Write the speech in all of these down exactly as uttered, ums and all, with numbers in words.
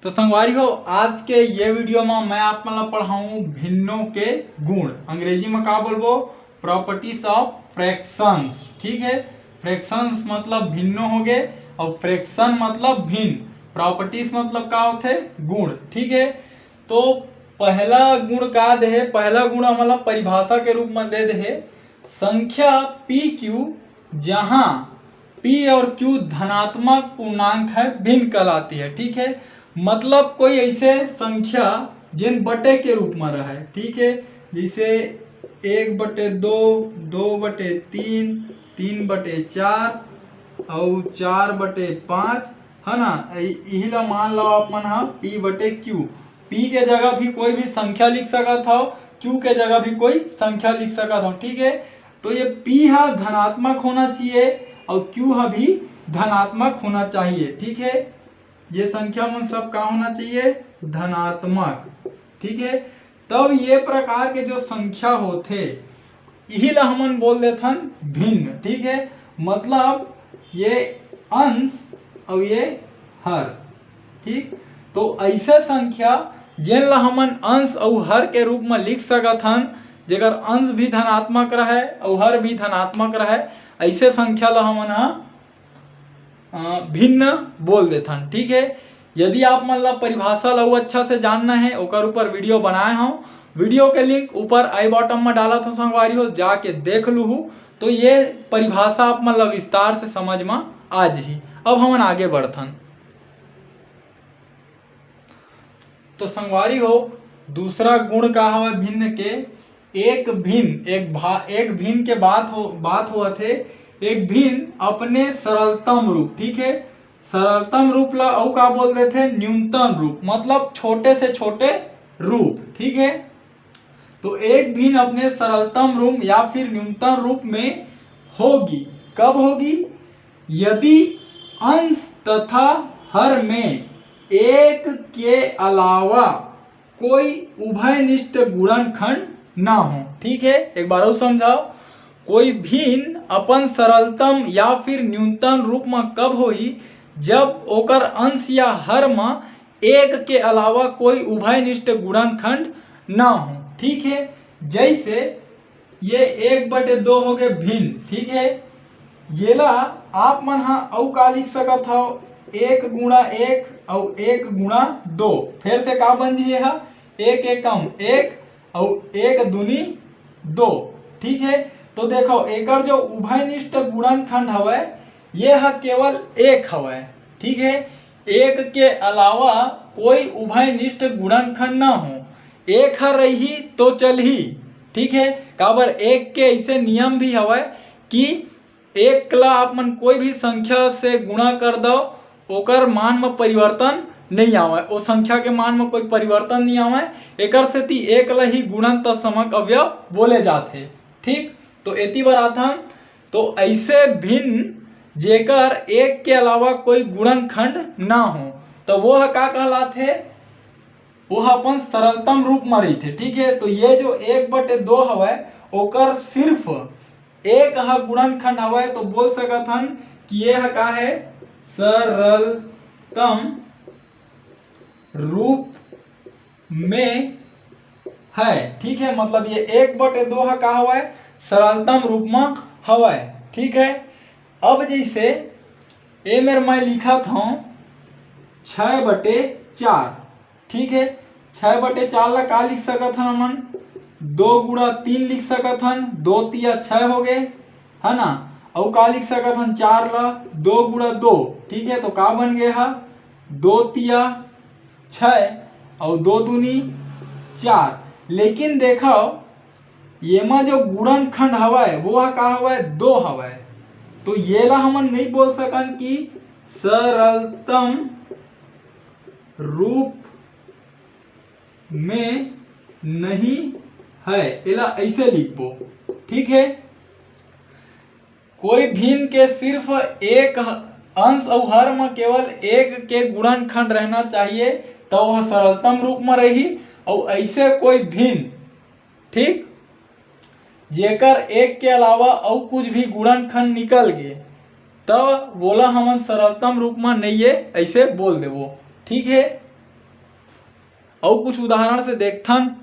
तो संगवारी हो, आज के ये वीडियो में मैं आप मन ला पढ़ाऊँ भिन्नों के गुण। अंग्रेजी में का बोलबो? Properties of fractions. ठीक है, फ्रैक्शंस मतलब भिन्नो हो गए और फ्रैक्शन मतलब भिन्न। प्रॉपर्टीज मतलब का होथे? गुण। ठीक है, तो पहला गुण का दे हे? पहला गुण हमला परिभाषा के रूप में दे दे हे, संख्या पी क्यू, जहाँ पी और क्यू धनात्मक पूर्णांक है, भिन्न कहलाती है। ठीक है, मतलब कोई ऐसे संख्या जेन बटे के रूप में रहे। ठीक है, जैसे एक बटे दो, दो बटे तीन, तीन बटे चार और चार बटे पाँच, है ना। यही ला मान लो आप मन हा पी बटे क्यू। पी के जगह भी कोई भी संख्या लिख सकत हो, क्यू के जगह भी कोई संख्या लिख सकत हो। ठीक है, तो ये पी हा धनात्मक होना चाहिए और क्यू हा भी धनात्मक होना चाहिए। ठीक है, ये संख्या मन सब का होना चाहिए? धनात्मक। ठीक है, तब ये प्रकार के जो संख्या होथे, यही ला हमन बोल देथन भिन्न। ठीक है, मतलब ये अंश और ये हर। ठीक, तो ऐसे संख्या जेन ला हमन अंश अउ हर के रूप में लिख सकत हन, जेकर अंश भी धनात्मक रहे अउ हर भी धनात्मक रहे, ऐसे संख्या ला हमन ह भिन्न बोल देथन। ठीक है, यदि आप मन ला परिभाषा ला अच्छा से जानना है, ओकर ऊपर वीडियो बनाए हूँ। वीडियो के लिंक ऊपर आई बॉटम में डालत हूँ संगवारी हो, जाके देख लूहू। तो ये परिभाषा आप मन ला विस्तार से समझ में आ जही। अब हमन आगे बढ़थन। तो संगवारी हो, दूसरा गुण का हवय भिन्न के? एक भिन्न, एक भा एक भिन्न के बात हो बात होवत हे। एक भिन्न अपने सरलतम रूप। ठीक है, सरलतम रूप ला अउ का बोल देथे? न्यूनतम रूप, मतलब छोटे से छोटे रूप। ठीक है, तो एक भिन्न अपने सरलतम रूप या फिर न्यूनतम रूप में होगी। कब होगी? यदि अंश तथा हर में एक के अलावा कोई उभयनिष्ठ गुणनखंड ना हो। ठीक है, एक बार अउ समझाओ, कोई भिन्न अपन सरलतम या फिर न्यूनतम रूप में कब होही? जब ओकर अंश या हर में एक के अलावा कोई उभयनिष्ठ गुणनखंड ना हो। ठीक है, जैसे ये एक बटे दो हो गए भिन्न। ठीक है, येला आप मन हा अउ का लिख सकत हो? एक गुणा एक अउ एक गुणा दो। फिर से का बन जी? ये हा एक एकम एक अउ एक दूनी दो। ठीक है, तो देखो, एकर जो उभयनिष्ठ गुणनखंड हवय, ये हा केवल एक हवय। ठीक है, एक के अलावा कोई उभयनिष्ठ गुणनखंड ना हो। एक हा रही तो चलही। ठीक है, काबर एक के ऐसे नियम भी हवय कि एक ला आप मन कोई भी संख्या से गुणा कर दो, ओकर मान में परिवर्तन नहीं आवय, ओ संख्या के मान में कोई परिवर्तन नहीं आवय। एकर सेती एक ला ही गुणन तत्समक अवयव बोले जाथे। ठीक, तो एती बर आथन, तो ऐसे भिन्न जेकर एक के अलावा कोई गुणनखंड ना हो, तो वो ह का कहलाथे? वो ह अपन सरलतम रूप में रहिथे। ठीक है, तो ये जो एक बटे दो हवय, ओकर सिर्फ एक ह गुणनखंड हवय, तो बोल सकत हन कि ये ह का है? सरलतम रूप में है। ठीक है, मतलब ये एक बटे दो ह का हवय? सरलतम रूप में हवय। ठीक है, अब जैसे ए मेर मैं लिखत हूँ छः बटे चार। ठीक है, छः बटे चार ला का लिख सकत हन हमन? दो गुणा तीन लिख सकत हन, दो तिया छः हो गए, है ना। अउ का लिख सकत हन? चार ला दो गुणा दो। ठीक है, तो का बन गए हा? दो तिया छः अउ दो दूनी चार। लेकिन देखो, येमा जो गुणनखंड हवय, वो ह का हवय? दो हवय। तो ये ला हमन नहीं बोल सकन कि सरलतम रूप में नहीं है, एला ऐसे लिखबो। ठीक है, कोई भिन्न के सिर्फ एक ह-, अंश अउ हर में केवल एक के गुणनखंड रहना चाहिए, तो वह सरलतम रूप में रही। अउ ऐसे कोई भिन्न, ठीक, जेकर एक के अलावा अउ कुछ भी गुणनखंड निकल गे, तब वोला हमन सरलतम रूप में नइये ऐसे बोल देबो। ठीक है, अउ कुछ उदाहरण से देखथन।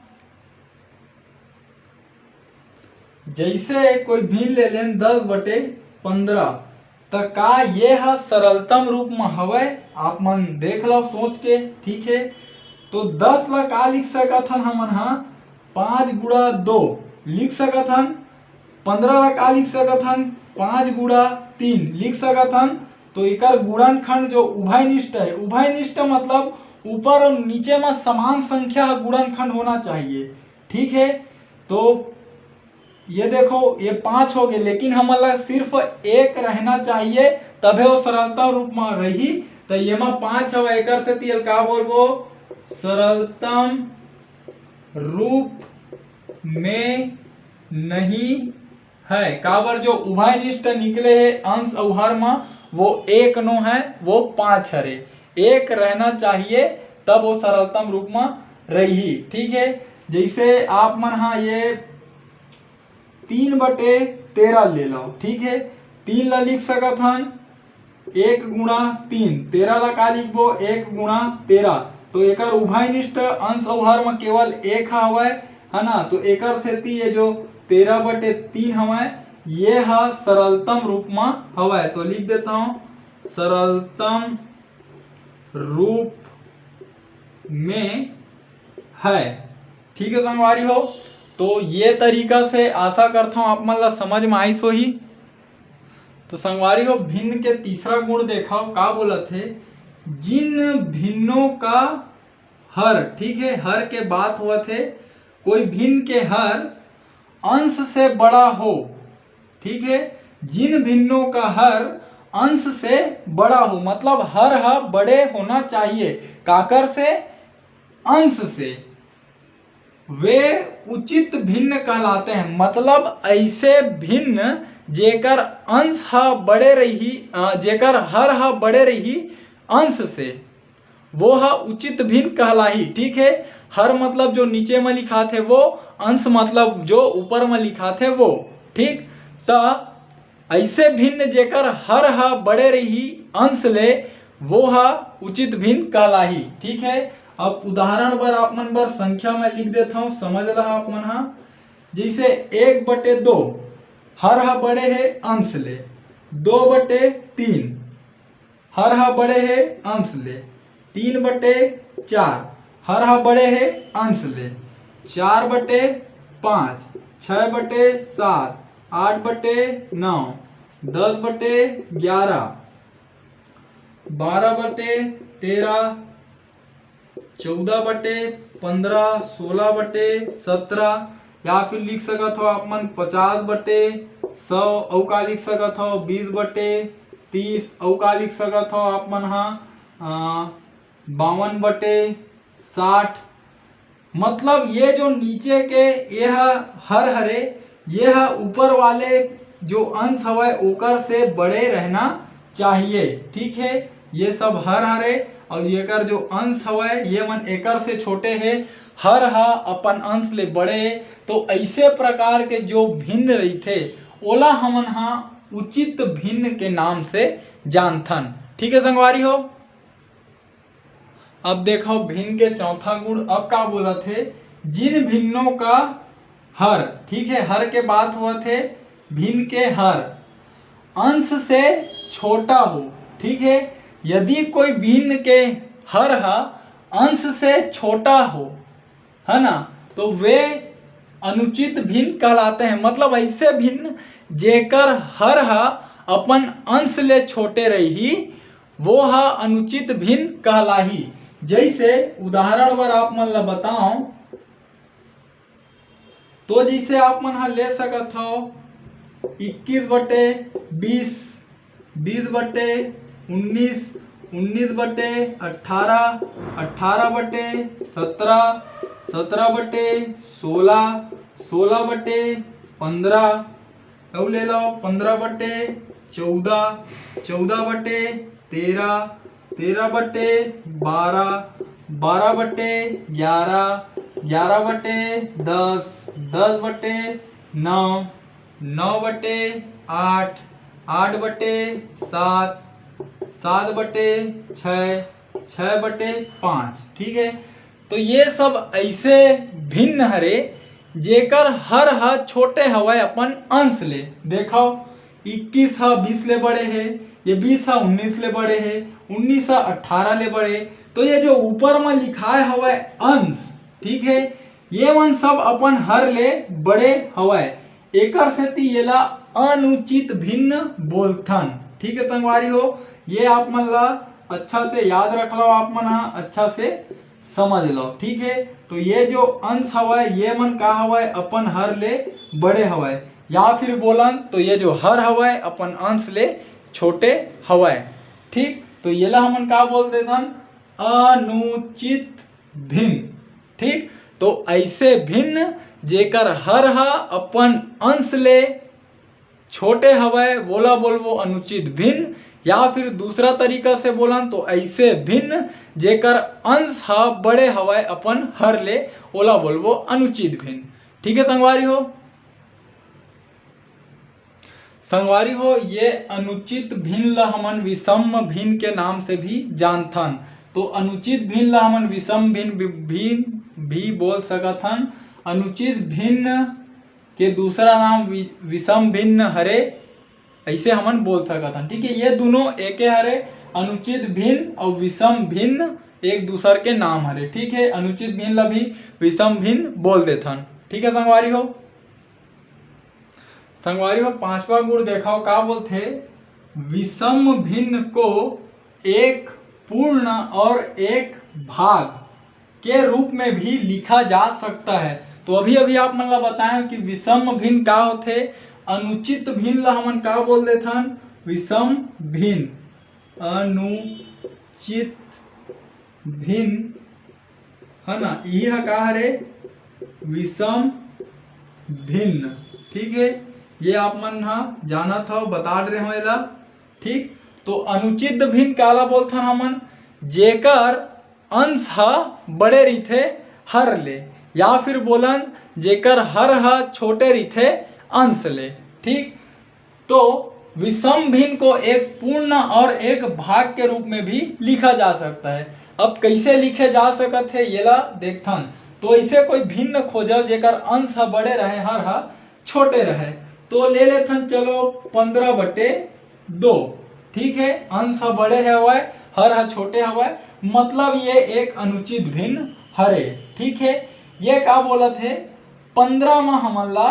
जैसे कोई भिन्न ले लेन दस बटे पंद्रह, त का ये ह सरलतम रूप म हवय? आप मन देख लो सोच के, ठीक है। तो दस ला का लिख सकत हन हमन ह? पाँच गुणा दो लिख सकत हन। पंद्रह ला का लिख सकत हन? पाँच गुणा तीन लिख सकत हन। तो एकर गुणनखंड जो उभयनिष्ठ है, उभयनिष्ठ मतलब ऊपर और नीचे में समान संख्या ह गुणनखंड होना चाहिए, ठीक है। तो ये देखो, ये पाँच हो गए, लेकिन हमन ला सिर्फ एक रहना चाहिए, तभे वो सरलतम रूप में रही। तो ये में पाँच हवा, एकर सेती एल का बोलबो? सरलतम रूप में नहीं है। काबर जो उभयनिष्ठ निकले है अंश अउ हर मा, वो एक नो है, वो पाँच हरे। एक रहना चाहिए, तब वो सरलतम रूप मा रही, ठीक है। जैसे आप मन हा ये तीन बटे तेरह ले लो, ठीक है। तीन ला लिख सकत हन एक गुणा तीन, तेरह ला का लिखबो? एक गुणा तेरह। तो एकर उभयनिष्ठ अंश अउ हर म केवल एक हवय, है ना। तो एकर सेती ये जो तेरह बटे तीन हवय, ये ह सरलतम रूप म हवय। तो लिख देता हूँ, सरलतम रूप में है। ठीक है संगवारी हो, तो ये तरीका से आशा करता हूँ आप मन ला समझ में आइस होही। तो संगवारी हो, भिन्न के तीसरा गुण देखो का बोलत हे, जिन भिन्नों का हर, ठीक है, हर के बात होवत हे, कोई भिन्न के हर अंश से बड़ा हो, ठीक है, जिन भिन्नों का हर अंश से बड़ा हो, मतलब हर ह बड़े होना चाहिए। काकर से? अंश से। वे उचित भिन्न कहलाते हैं, मतलब ऐसे भिन्न जेकर अंश ह बड़े रही, अ, जेकर हर ह बड़े रही अंश से, वो ह उचित भिन्न कहलाही। ठीक है, हर मतलब जो नीचे में लिखात है वो, अंश मतलब जो ऊपर में लिखात है वो। ठीक, त ऐसे भिन्न जेकर हर ह बड़े रही अंश ले, वो ह उचित भिन्न कहलाही। ठीक है, अब उदाहरण बर आप मन बर संख्या में लिख देत हूँ, समझ लहा आप मन हा। जैसे एक बटे दो, हर ह बड़े है अंश ले, दो बटे तीन, हर ह बड़े है अंश ले, तीन बटे चार, हर ह बड़े है अंश ले, चार बटे पाँच, छः बटे सात, आठ बटे नौ, दस बटे ग्यारह, बारह बटे तेरह, चौदह बटे पंद्रह, सोलह बटे सत्रह, या फिर लिख सकत हो आप मन पचास बटे सौ, अउ का लिख सकत हो बीस बटे तीस, अउ का लिख सकत हो आप मन हा, अ, बावन बटे साठ। मतलब ये जो नीचे के ये ह हर हरे, ये ह ऊपर वाले जो अंश हवय ओकर से बड़े रहना चाहिए। ठीक है, ये सब हर हरे और एकर जो अंश हवय ये मन एकर से छोटे है, हर ह अपन अंश ले बड़े है। तो ऐसे प्रकार के जो भिन्न रहिथे ओला हमन हा उचित भिन्न के नाम से जानथन। ठीक है संगवारी हो, अब देखो भिन्न के चौथा गुण अब का बोलत हे, जिन भिन्नों का हर, ठीक है, हर के बात होवत हे, भिन्न के हर अंश से छोटा हो। ठीक है, यदि कोई भिन्न के हर ह अंश से छोटा हो, है ना, तो वे अनुचित भिन्न कहलाते हैं। मतलब ऐसे भिन्न जेकर हर ह अपन अंश ले छोटे रही, वो ह अनुचित भिन्न कहलाही। जैसे उदाहरण बर आप मन ला बताओ, तो जैसे आप मन ह ले सकत हो इक्कीस बटे बीस, बीस बटे उन्नीस, उन्नीस बटे अट्ठारह, अट्ठारह बटे सत्रह, सत्रह बटे सोलह, सोलह बटे पंद्रह, अउ ले लो पंद्रह बटे चौदह, चौदह बटे तेरह, तेरह बटे बारह, बारह बटे ग्यारह, ग्यारह बटे दस, दस बटे नौ, नौ बटे आठ, आठ बटे सात, सात बटे छः, छः बटे पाँच। ठीक है, तो ये सब ऐसे भिन्न हरे, जेकर हर ह छोटे हवय अपन अंश ले। देखव, इक्कीस ह बीस ले बड़े हे, ये बीस ह उन्नीस ले बड़े हे, उन्नीस ह अट्ठारह ले बड़े। तो ये जो ऊपर म लिखाए हवय अंश, ठीक है, ये मन सब अपन हर ले बड़े हवय, एकर सेती येला अनुचित भिन्न बोलथन। ठीक है संगवारी हो, ये आप मन ला अच्छा से याद रख लो, आप मन ह अच्छा से समझ लो। ठीक है, तो ये जो अंश हवय, ये मन का हवय, अपन हर ले बड़े हवय, या फिर बोलन तो ये जो हर हवय अपन अंश ले छोटे हवय। ठीक, तो येला हमन का बोल देथन, अनुचित भिन्न। ठीक, तो ऐसे भिन्न जेकर हर ह अपन अंश ले छोटे हवय, वोला बोलबो अनुचित भिन्न। या फिर दूसरा तरीका से बोलन तो ऐसे भिन्न जेकर अंश ह बड़े हवय अपन हर ले, ओला बोलबो अनुचित भिन्न। ठीक है संगवारी हो, संगवारी हो, ये अनुचित भिन्न ल हमन विषम भिन्न के नाम से भी जानथन। तो अनुचित भिन्न ल हमन विषम भिन्न भी, भिन्न भी बोल सकत हन। अनुचित भिन्न के दूसरा नाम वि-, विषम भिन्न हरे, ऐसे हमन बोल सकत हन। ठीक है, ये दोनों एके हरे, अनुचित भिन्न और विषम भिन्न एक दूसर के नाम हरे। ठीक है, अनुचित भिन्न ला भी विषम भिन्न बोल देथन। ठीक है संगवारी हो, संगवारी हो, पांचवा गुण देखाओ का बोलथे, विषम भिन्न को एक पूर्ण और एक भाग के रूप में भी लिखा जा सकता है। तो अभी अभी आप मन ला बताएं कि विषम भिन्न का होथे। अनुचित भिन्न ला हमन का बोल देथन, विषम भिन्न। अनुचित भिन्न, है ना, यही हा का हरे, विषम भिन्न। ठीक है, ये आप मन हा जानत हव, बता रहे हो एला। ठीक, तो अनुचित भिन्न काला बोलथन हमन, जेकर अंश ह बड़े रहिथे हर ले, या फिर बोलन जेकर हर ह छोटे रहिथे अंश ले। ठीक, तो विषम भिन्न को एक पूर्ण और एक भाग के रूप में भी लिखा जा सकता है। अब कैसे लिखे जा सकत है, येला देखथन। तो ऐसे कोई भिन्न खोजो जेकर अंश ह बड़े रहे, हर ह छोटे रहे। तो ले लेथन, चलो, पंद्रह बटे दो। ठीक है, अंश ह बड़े हवय, हर ह छोटे हवय, मतलब ये एक अनुचित भिन्न हरे। ठीक है, ये का बोलत है, पंद्रह म हमन ला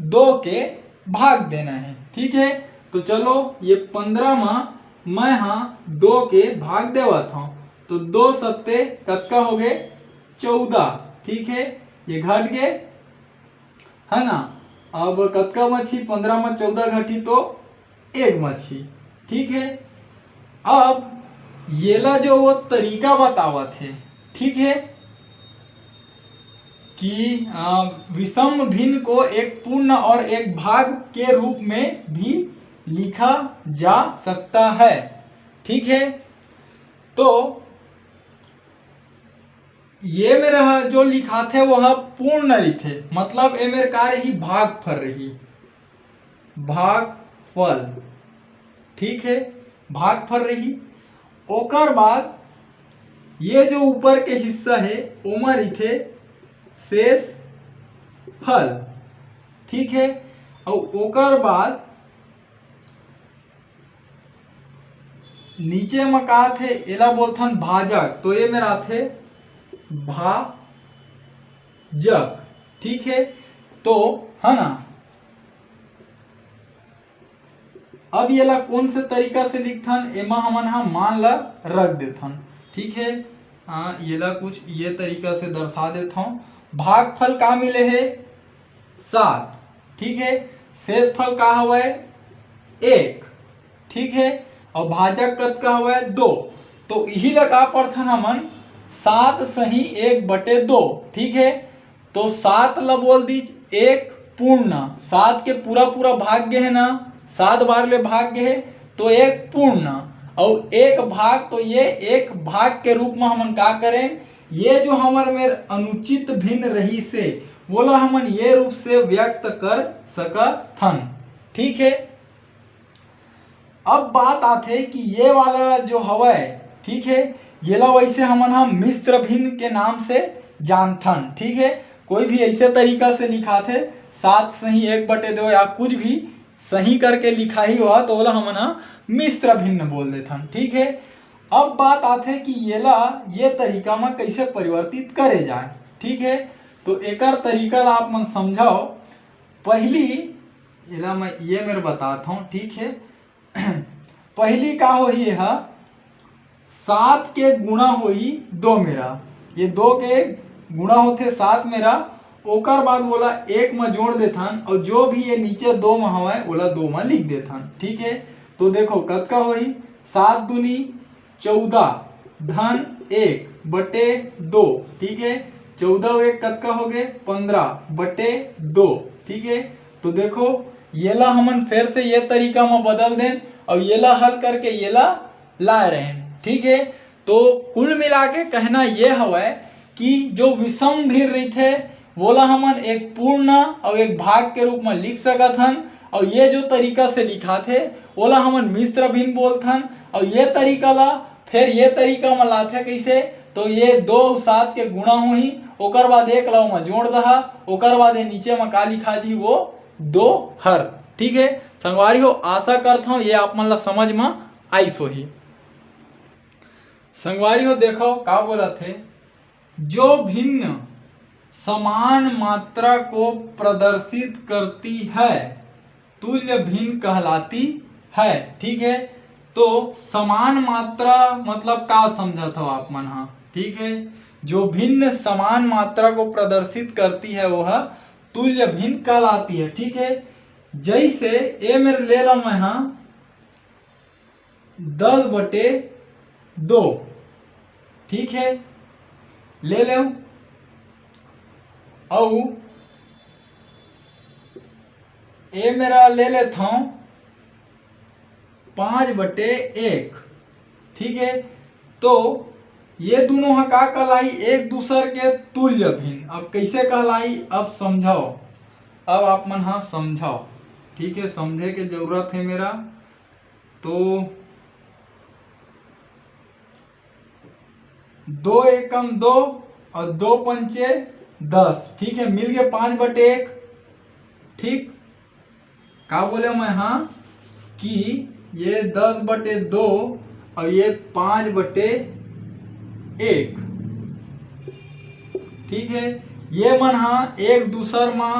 दो के भाग देना है। ठीक है, तो चलो, ये पंद्रह म मैं हा दो के भाग देवत हूँ। तो दो सत्ते कतका हो गए, चौदह। ठीक है, ये घट गए, है ना। अब कतका मछी, पंद्रह म चौदह घटी तो एक मछी। ठीक है, अब येला जो वो तरीका बतावत है, ठीक है, कि अ, विषम भिन्न को एक पूर्ण और एक भाग के रूप में भी लिखा जा सकता है। ठीक है, तो ये मेर ह जो लिखाथे वो ह पूर्ण रहिथे, मतलब ए मेर का रही, भागफल रही, भागफल। ठीक है, भागफल रही। ओकर बाद ये जो ऊपर के हिस्सा है ओमा रहिथे शेष फल। ठीक है, और ओकर बाद नीचे म का आथे, एला बोलथन भाजक, तो ये मेर आथे भाजक। ठीक है, तो है ना, अब येला कौन से तरीका से लिखथन, एमा हमन हा मान ला रख देथन। ठीक है, हाँ, येला कुछ ये तरीका से दर्शा देथन। भागफल का मिले है, सात। ठीक है, शेषफल का हवय, एक। ठीक है, और भाजक कतका हवय, दो। तो इही ला का पढ़थन हमन, सात सही एक बटे दो। ठीक है, तो सात ला बोल दीच एक पूर्ण, सात के पूरा पूरा भाग गे है ना, सात बार ले भाग गे है, तो एक पूर्ण, और एक भाग, तो ये एक भाग के रूप में हमन का करें, ये जो हमर मेर अनुचित भिन्न रहिसे, वोला हमन ये रूप से व्यक्त कर सकत हन। ठीक है, अब बात आथे कि ये वाला जो हवय, ठीक है, येला वैसे हमन ह मिश्र भिन्न के नाम से जानथन, ठीक है। कोई भी ऐसे तरीका से लिखाथे, सात सही एक बटे दो या कुछ भी सही करके लिखाही हुआ, तो ओला हमन ह मिश्र भिन्न बोल देथन, ठीक है। अब बात आथे कि येला ये तरीका म कैसे परिवर्तित करे जाए, ठीक है। तो एकर तरीका ला आप मन समझव। पहली एला मैं ये मेर बतात हूँ, ठीक है। पहली का होही, ये ह सात के गुणा होही दो मेरा, ये दो के गुणा होथे सात मेरा, ओकर बाद ओला एक म जोड़ देथन और जो भी ये नीचे दो म हवय ओला दो म लिख देथन, ठीक है। तो देखो कतका होही, सात दूनी चौदह धन एक बटे दो, ठीक है। चौदह एक कतका हो गए, पंद्रह बटे दो, ठीक है। तो देखो येला हमन फिर से ये तरीका म बदल देन और येला हल करके येला लाए रहेन, ठीक है। तो कुल मिला के कहना ये हवय कि जो विषम भिन्न रहिथे, वोला हमन एक पूर्ण और एक भाग के रूप में लिख सकत हन। और ये जो तरीका से लिखाथे, ओला हमन मिश्र भिन्न बोलथन। और ये तरीका ला फिर ये तरीका में लाथे कैसे, तो ये दो अउ सात के गुणा होही, ओकर बाद एक ला ओमा जोड़ दहा, ओकर बाद ये नीचे में का लिखा जी, वो दो हर। ठीक है संगवारी हो, आशा करत हूँ ये आप मन ला समझ में आइस होही। संगवारी हो देखो का बोलत हे, जो भिन्न समान मात्रा को प्रदर्शित करती है, तुल्य भिन्न कहलाती है। ठीक है, तो समान मात्रा मतलब का समझत हो आप मन हा? ठीक है, जो भिन्न समान मात्रा को प्रदर्शित करती है वह तुल्य भिन्न कहलाती है। ठीक है, जैसे ए मेर ले ला मैं हा दस बटे दो, ठीक है, ले लेव। अउ ए मेरा ले लेत हूँ पाँच बटे एक, ठीक है। तो ये दोनों ह का कहलाई? एक दूसर के तुल्य भिन्न। अब कैसे कहलाई, अब समझाओ, अब आप मन हा समझाओ, ठीक है, समझे के जरूरत है मेरा। तो दो एकम दो और दो पंचे दस, ठीक है, मिल गए पाँच बटे एक। ठीक, का बोले मैं, हाँ, कि ये दस बटे दो और ये पाँच बटे एक, ठीक है, ये मन हा एक दूसर मा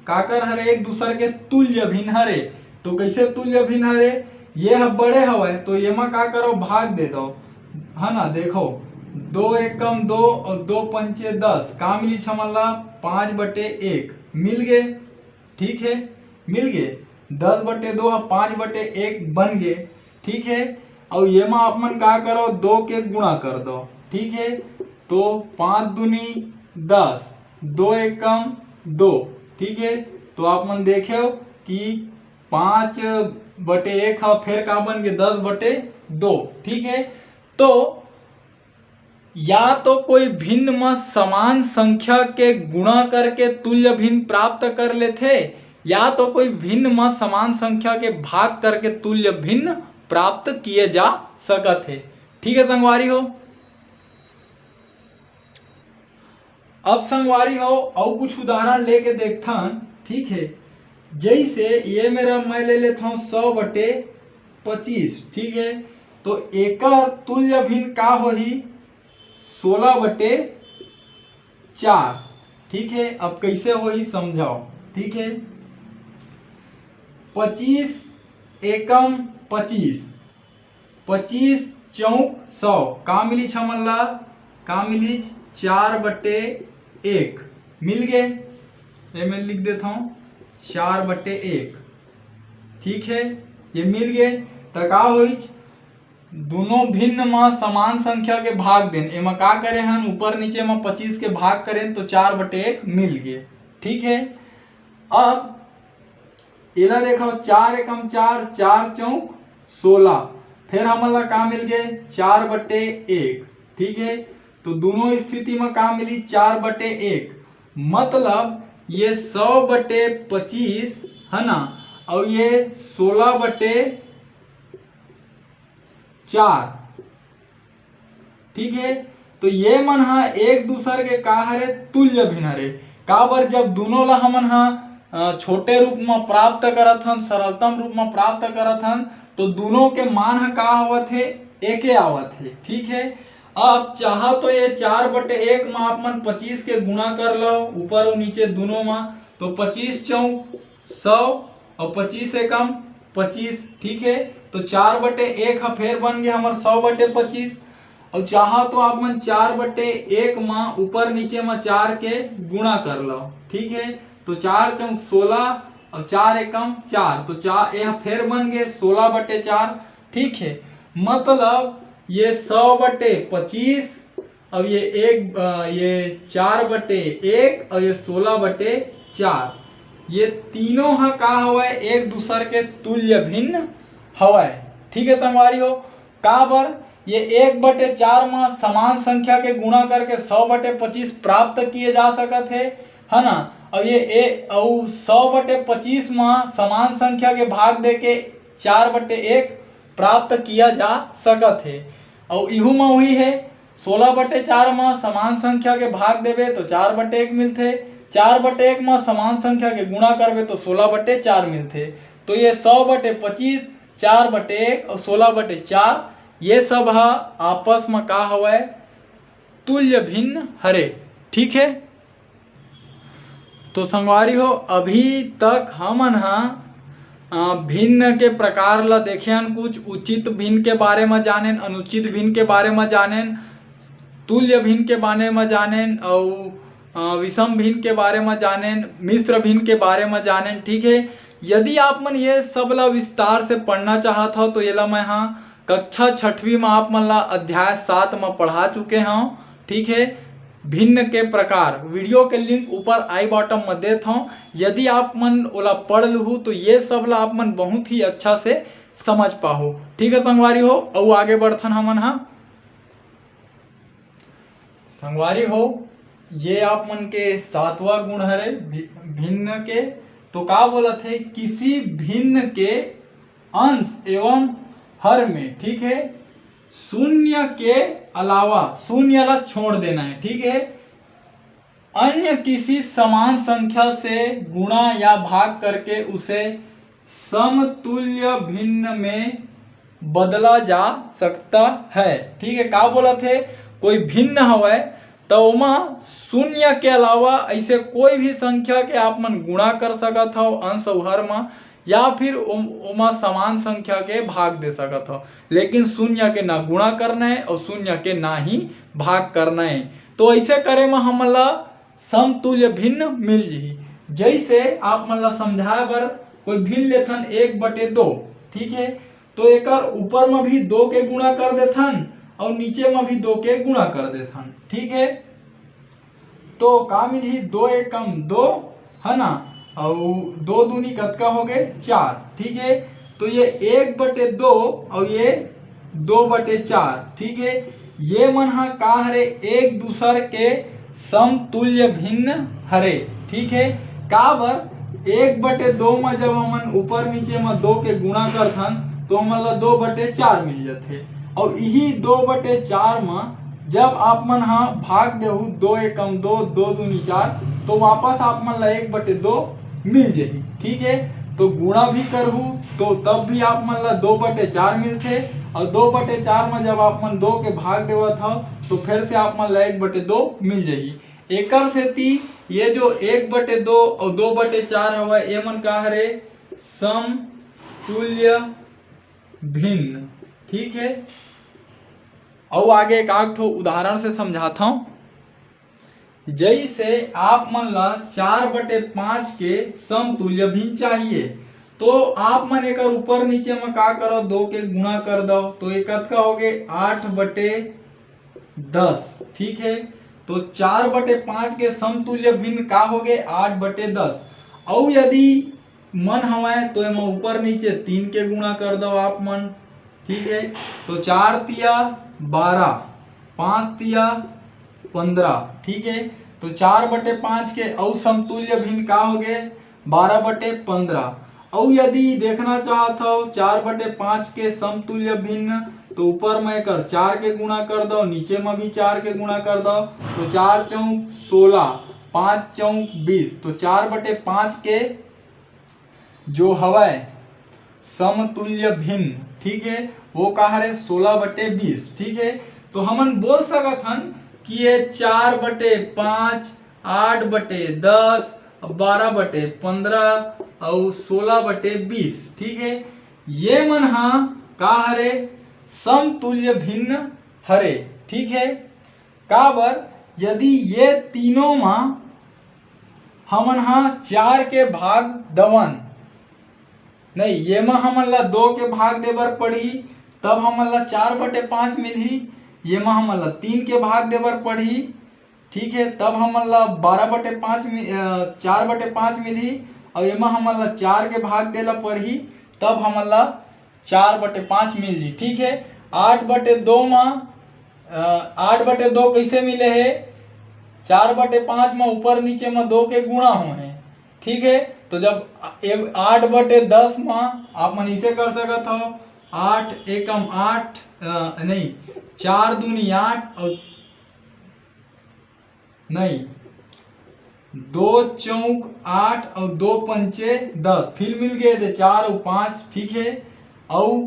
काकर हरे, एक दूसर के तुल्य भिन्न हरे। तो कैसे तुल्य भिन्न हरे? ये ह बड़े हवय तो ये मा का करो, भाग दे दो, है ना। देखो दो एकम दो और दो पंचे दस, का मिली छमन ला? पाँच बटे एक मिल गए। ठीक है, मिल गए, दस बटे दो ह पाँच बटे एक बन गए। ठीक है, और ये मा आप मन का करो, दो के गुणा कर दो। ठीक है, तो पाँच दूनी दस, दो एकम दो। ठीक है, तो आप मन देखे हो कि पाँच बटे एक ह फिर का बन गए, दस बटे दो। ठीक है, तो या तो कोई भिन्न म समान संख्या के गुणा करके तुल्य भिन्न प्राप्त कर लेथे, या तो कोई भिन्न म समान संख्या के भाग करके तुल्य भिन्न प्राप्त किए जा सकत हे। ठीक है संगवारी हो, अब संगवारी हो अउ कुछ उदाहरण लेके देखथन। ठीक है, जैसे ये मेरा मैं ले लेता हूँ सौ बटे पच्चीस, ठीक है, तो एकर तुल्य भिन्न का होही? सोलह बटे चार। ठीक है, अब कैसे होही समझाओ। ठीक है, पच्चीस एकम पच्चीस, पच्चीस चौक सौ, का मिली छमन ला? का मिली? चार बटे एक मिल गए। ये मैं लिख देता हूँ, चार बटे एक। ठीक है, ये मिल गए, तो का होई? दोनों भिन्न म समान संख्या के भाग देन। एमा का करे हन, ऊपर नीचे म पच्चीस के भाग करेन तो चार बटे एक मिल गए। ठीक है, अब एला देखो, चार एकम चार, चार चौक सोलह, फिर हमन ला का मिल गए? चार बटे एक। ठीक है, तो दोनों स्थिति म का मिली? चार बटे एक। मतलब ये सौ बटे पच्चीस है ना, और ये सोलह बटे चार। ठीक है। तो ये मन ह एक दूसर के का हरे, तुल्य भिन्न हरे। काबर, जब दोनों ला हमन ह अ, छोटे रूप म प्राप्त करत हन, सरलतम रूप म प्राप्त करत हन, तो दोनों के मान ह का आवत हे, एके आवत हे। ठीक है, अब चाहा तो ये चार बटे एक म आप मन पच्चीस के गुणा कर लो, ऊपर और नीचे दोनों म, तो पच्चीस चौक सौ और पच्चीस एकम पच्चीस। ठीक है, तो चार बटे एक ह फेर बन गया हमर सौ बटे पच्चीस। और चाहा तो आप मन चार बटे एक म ऊपर नीचे म चार के गुणा कर लो। ठीक है, तो चार चौक सोलह और चार एकम चार, तो चार, यह फेर बन गए सोलह बटे चार। ठीक है, मतलब ये सौ बटे पच्चीस, अब ये एक अ, ये चार बटे एक और ये सोलह बटे चार, ये तीनों ह का हवय, एक दूसर के तुल्य भिन्न हवय। ठीक है संगवारी हो, काबर, ये एक बटे चार म समान संख्या के गुणा करके सौ बटे पच्चीस प्राप्त किए जा सकत हे, है ना। और ये ए, और सौ बटे पच्चीस म समान संख्या के भाग दे के चार बटे एक प्राप्त किया जा सकत हे। और इहू म उही है, सोलह बटे चार म समान संख्या के भाग देबे तो चार बटे एक मिलथे, चार बटे एक म समान संख्या के गुणा करबे तो सोलह बटे चार मिलथे। तो ये सौ बटे पच्चीस, चार बटे एक और सोलह बटे चार, ये सब ह आपस म का हवय, तुल्य भिन्न हरे। ठीक है, तो संगवारी हो, अभी तक हमन ह अ, भिन्न के प्रकार ला देखे हन, कुछ उचित भिन्न के बारे म जानेन, अनुचित भिन्न के बारे म जानेन, तुल्य भिन्न के बारे म जानेन, अउ अ, विषम भिन्न के बारे म जानेन, मिश्र भिन्न के बारे म जानेन। ठीक है, यदि आप मन ये सब ला विस्तार से पढ़ना चाहत हव तो एला मैं ह कक्षा छठवीं म आप मन ला अध्याय सात म पढ़ा चुके हव। ठीक है, भिन्न के प्रकार वीडियो के लिंक ऊपर आई बॉटम म देत हव, यदि आप मन ओला पढ़ लुहू तो ये सब ला आप मन बहुत ही अच्छा से समझ पाहू। ठीक है संगवारी हो, अउ आगे बढ़थन हमन ह। संगवारी हो, ये आप मन के सातवां गुण हरे भि-, भिन्न के। तो का बोलत हे, किसी भिन्न के अंश एवं हर में, ठीक है, शून्य के अलावा, शून्य ला छोड़ देना है, ठीक है, अन्य किसी समान संख्या से गुणा या भाग करके उसे समतुल्य भिन्न में बदला जा सकता है। ठीक है, का बोलत हे, कोई भिन्न हवय त ओमा शून्य के अलावा ऐसे कोई भी संख्या के आप मन गुणा कर सकत हव अंश अउ हर म, या फिर ओम-, ओमा समान संख्या के भाग दे सकत हव, लेकिन शून्य के ना गुणा करना है और शून्य के ना ही भाग करना है। तो ऐसे करे म हमन ला समतुल्य भिन्न मिल जही। जैसे आप मन ला समझाए बर कोई भिन्न लेथन एक बटे दो, ठीक है, तो एकर ऊपर म भी दो के गुणा कर देथन और नीचे म भी दो के गुणा कर देथन, ठीक है। तो का मिलही, दो एकम दो, है ना, और दो दूनी कतका हो गए, चार, ठीक है। तो ये एक बटे दो और ये दो बटे चार, ठीक है। ये मन ह का हरे, एक दूसर के समतुल्य भिन्न हरे, ठीक है। काबर, एक बटे दो म जब हमन ऊपर नीचे म दो के गुणा करथन तो हमन ला दो बटे चार मिल जथे, और इही दो बटे चार म जब आप मन ह भाग देहू दो एकम दो, दो दूनी चार, तो वापस आप मन ला एक बटे दो मिल जही, ठीक है। तो गुणा भी करहू तो तब भी आप मन ला दो बटे चार मिलथे, और दो बटे चार म जब आप मन दो के भाग देवत हव तो फिर से आप मन ला एक बटे दो मिल जही। एकर सेती ये जो एक बटे दो और दो बटे चार हवय, ये मन का हरे, समतुल्य भिन्न, ठीक है। अउ आगे एक आध ठो उदाहरण से समझाथव। जैसे आप मन ला चार बटे पाँच के समतुल्य भिन्न चाहिए, तो आप मन एकर ऊपर नीचे म का करव, दो के गुणा कर दव, तो ये कतका हो गए, आठ बटे दस, ठीक है। तो चार बटे पाँच के समतुल्य भिन्न का हो गए, आठ बटे दस। अउ यदि मन हवय तो एमा ऊपर नीचे तीन के गुणा कर दव आप मन, ठीक है। तो चार तिया बारह, पाँच तिया पंद्रह, ठीक है। तो चार बटे पाँच के अउ समतुल्य भिन्न का हो गए, बारह बटे पंद्रह। अउ यदि देखना चाहत हव चार बटे पाँच के समतुल्य भिन्न, तो ऊपर में एकर चार के गुणा कर दो, नीचे में भी चार के गुणा कर दो, तो चार चौक सोलह, पाँच चौक बीस, तो चार बटे पाँच के जो हवय समतुल्य भिन्न, ठीक है, वो का हरे, सोलह बटे बीस, ठीक है। तो हमन बोल सकत हन कि ये चार बटे पाँच, आठ बटे दस, बारह बटे पंद्रह और सोलह बटे बीस, ठीक है। ये मन हा का हरे, समतुल्य भिन्न हरे, ठीक है। काबर, यदि ये तीनों मा हमन हा चार के भाग दवन, नहीं, ये मा हमन ला दो के भाग दे बर पड़ही, तब हमन ला चार बटे पाँच मिलही। ये मा हमन ला तीन के भाग दे बर पड़ही, ठीक है, तब हमन ला बारह बटे पाँच मि-, अ, चार बटे पाँच मिलही। और ये मा हमन ला चार के भाग दे ला पड़ही, तब हमन ला चार बटे पाँच मिल जी, ठीक है। आठ बटे दो मा, अ, आठ बटे दो कैसे मिले है? चार बटे पाँच मा ऊपर नीचे मा दो के गुणा हो है, ठीक है। तो जब ए-, आठ बटे दस मा आप मन इसे कर सकत हो, आठ एकम आठ, अ, नहीं, चार दूनी आठ और नहीं, दो चौक आठ और दो पंचे दस, फिर मिल गए थे चार और पाँच, ठीक है। और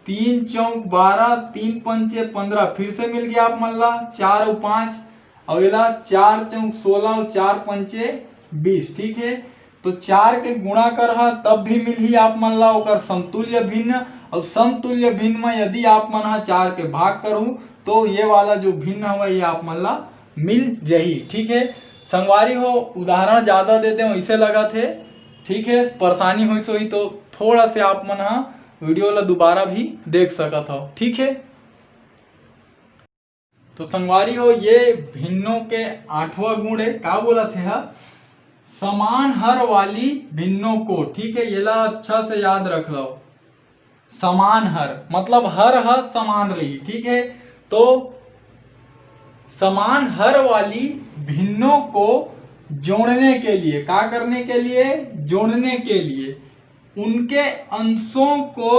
तीन चौक बारह, तीन पंचे पंद्रह, फिर से मिल गया आप मन ला चार और पाँच, और एला चार चौक सोलह और चार पंचे बीस, ठीक है। तो चार के गुणा करहा तब भी मिलही आप मन ला ओकर समतुल्य भिन्न, और समतुल्य भिन्न में यदि आप मन हा चार के भाग करहू तो ये वाला जो भिन्न हवय ये आप मन ला मिल जही, ठीक है। संगवारी हो, उदाहरण ज्यादा दे देव ऐसे लगत हे, ठीक है, परेशानी होइस होही तो थोड़ा से आप मन हा वीडियो ला दोबारा भी देख सकत हो, ठीक है। तो संगवारी हो, ये भिन्नों के आठवां गुण है। का बोलत हे हा? समान हर वाली भिन्नों को, ठीक है, येला अच्छा से याद रख लो। समान हर मतलब हर ह समान रही, ठीक है। तो समान हर वाली भिन्नों को जोड़ने के लिए, का करने के लिए? जोड़ने के लिए उनके अंशों को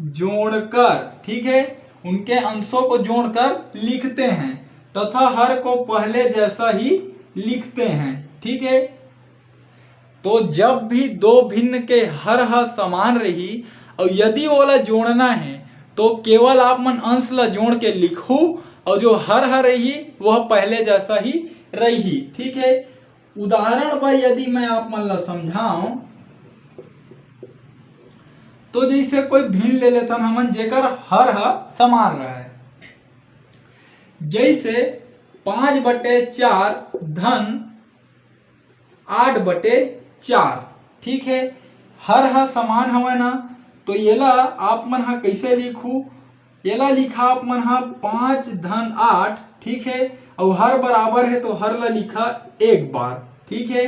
जोड़कर, ठीक है, उनके अंशों को जोड़कर लिखते हैं तथा हर को पहले जैसा ही लिखते हैं, ठीक है। तो जब भी दो भिन्न के हर ह समान रही और यदि ओला जोड़ना है तो केवल आप मन अंश ला जोड़ के लिखहू और जो हर ह रही वह पहले जैसा ही रही, ठीक है। उदाहरण बर यदि मैं आप मन ला समझाऊं तो जैसे कोई भिन्न ले लेथन हमन जेकर हर ह समान रहे, जैसे पाँच बटे चार धन आठ बटे चार, ठीक है। हर ह समान हवय ना, तो येला आप मन ह कैसे लिखू? येला लिखा आप मन ह पाँच धन आठ, ठीक है, और हर बराबर है तो हर ला लिखा एक बार, ठीक है।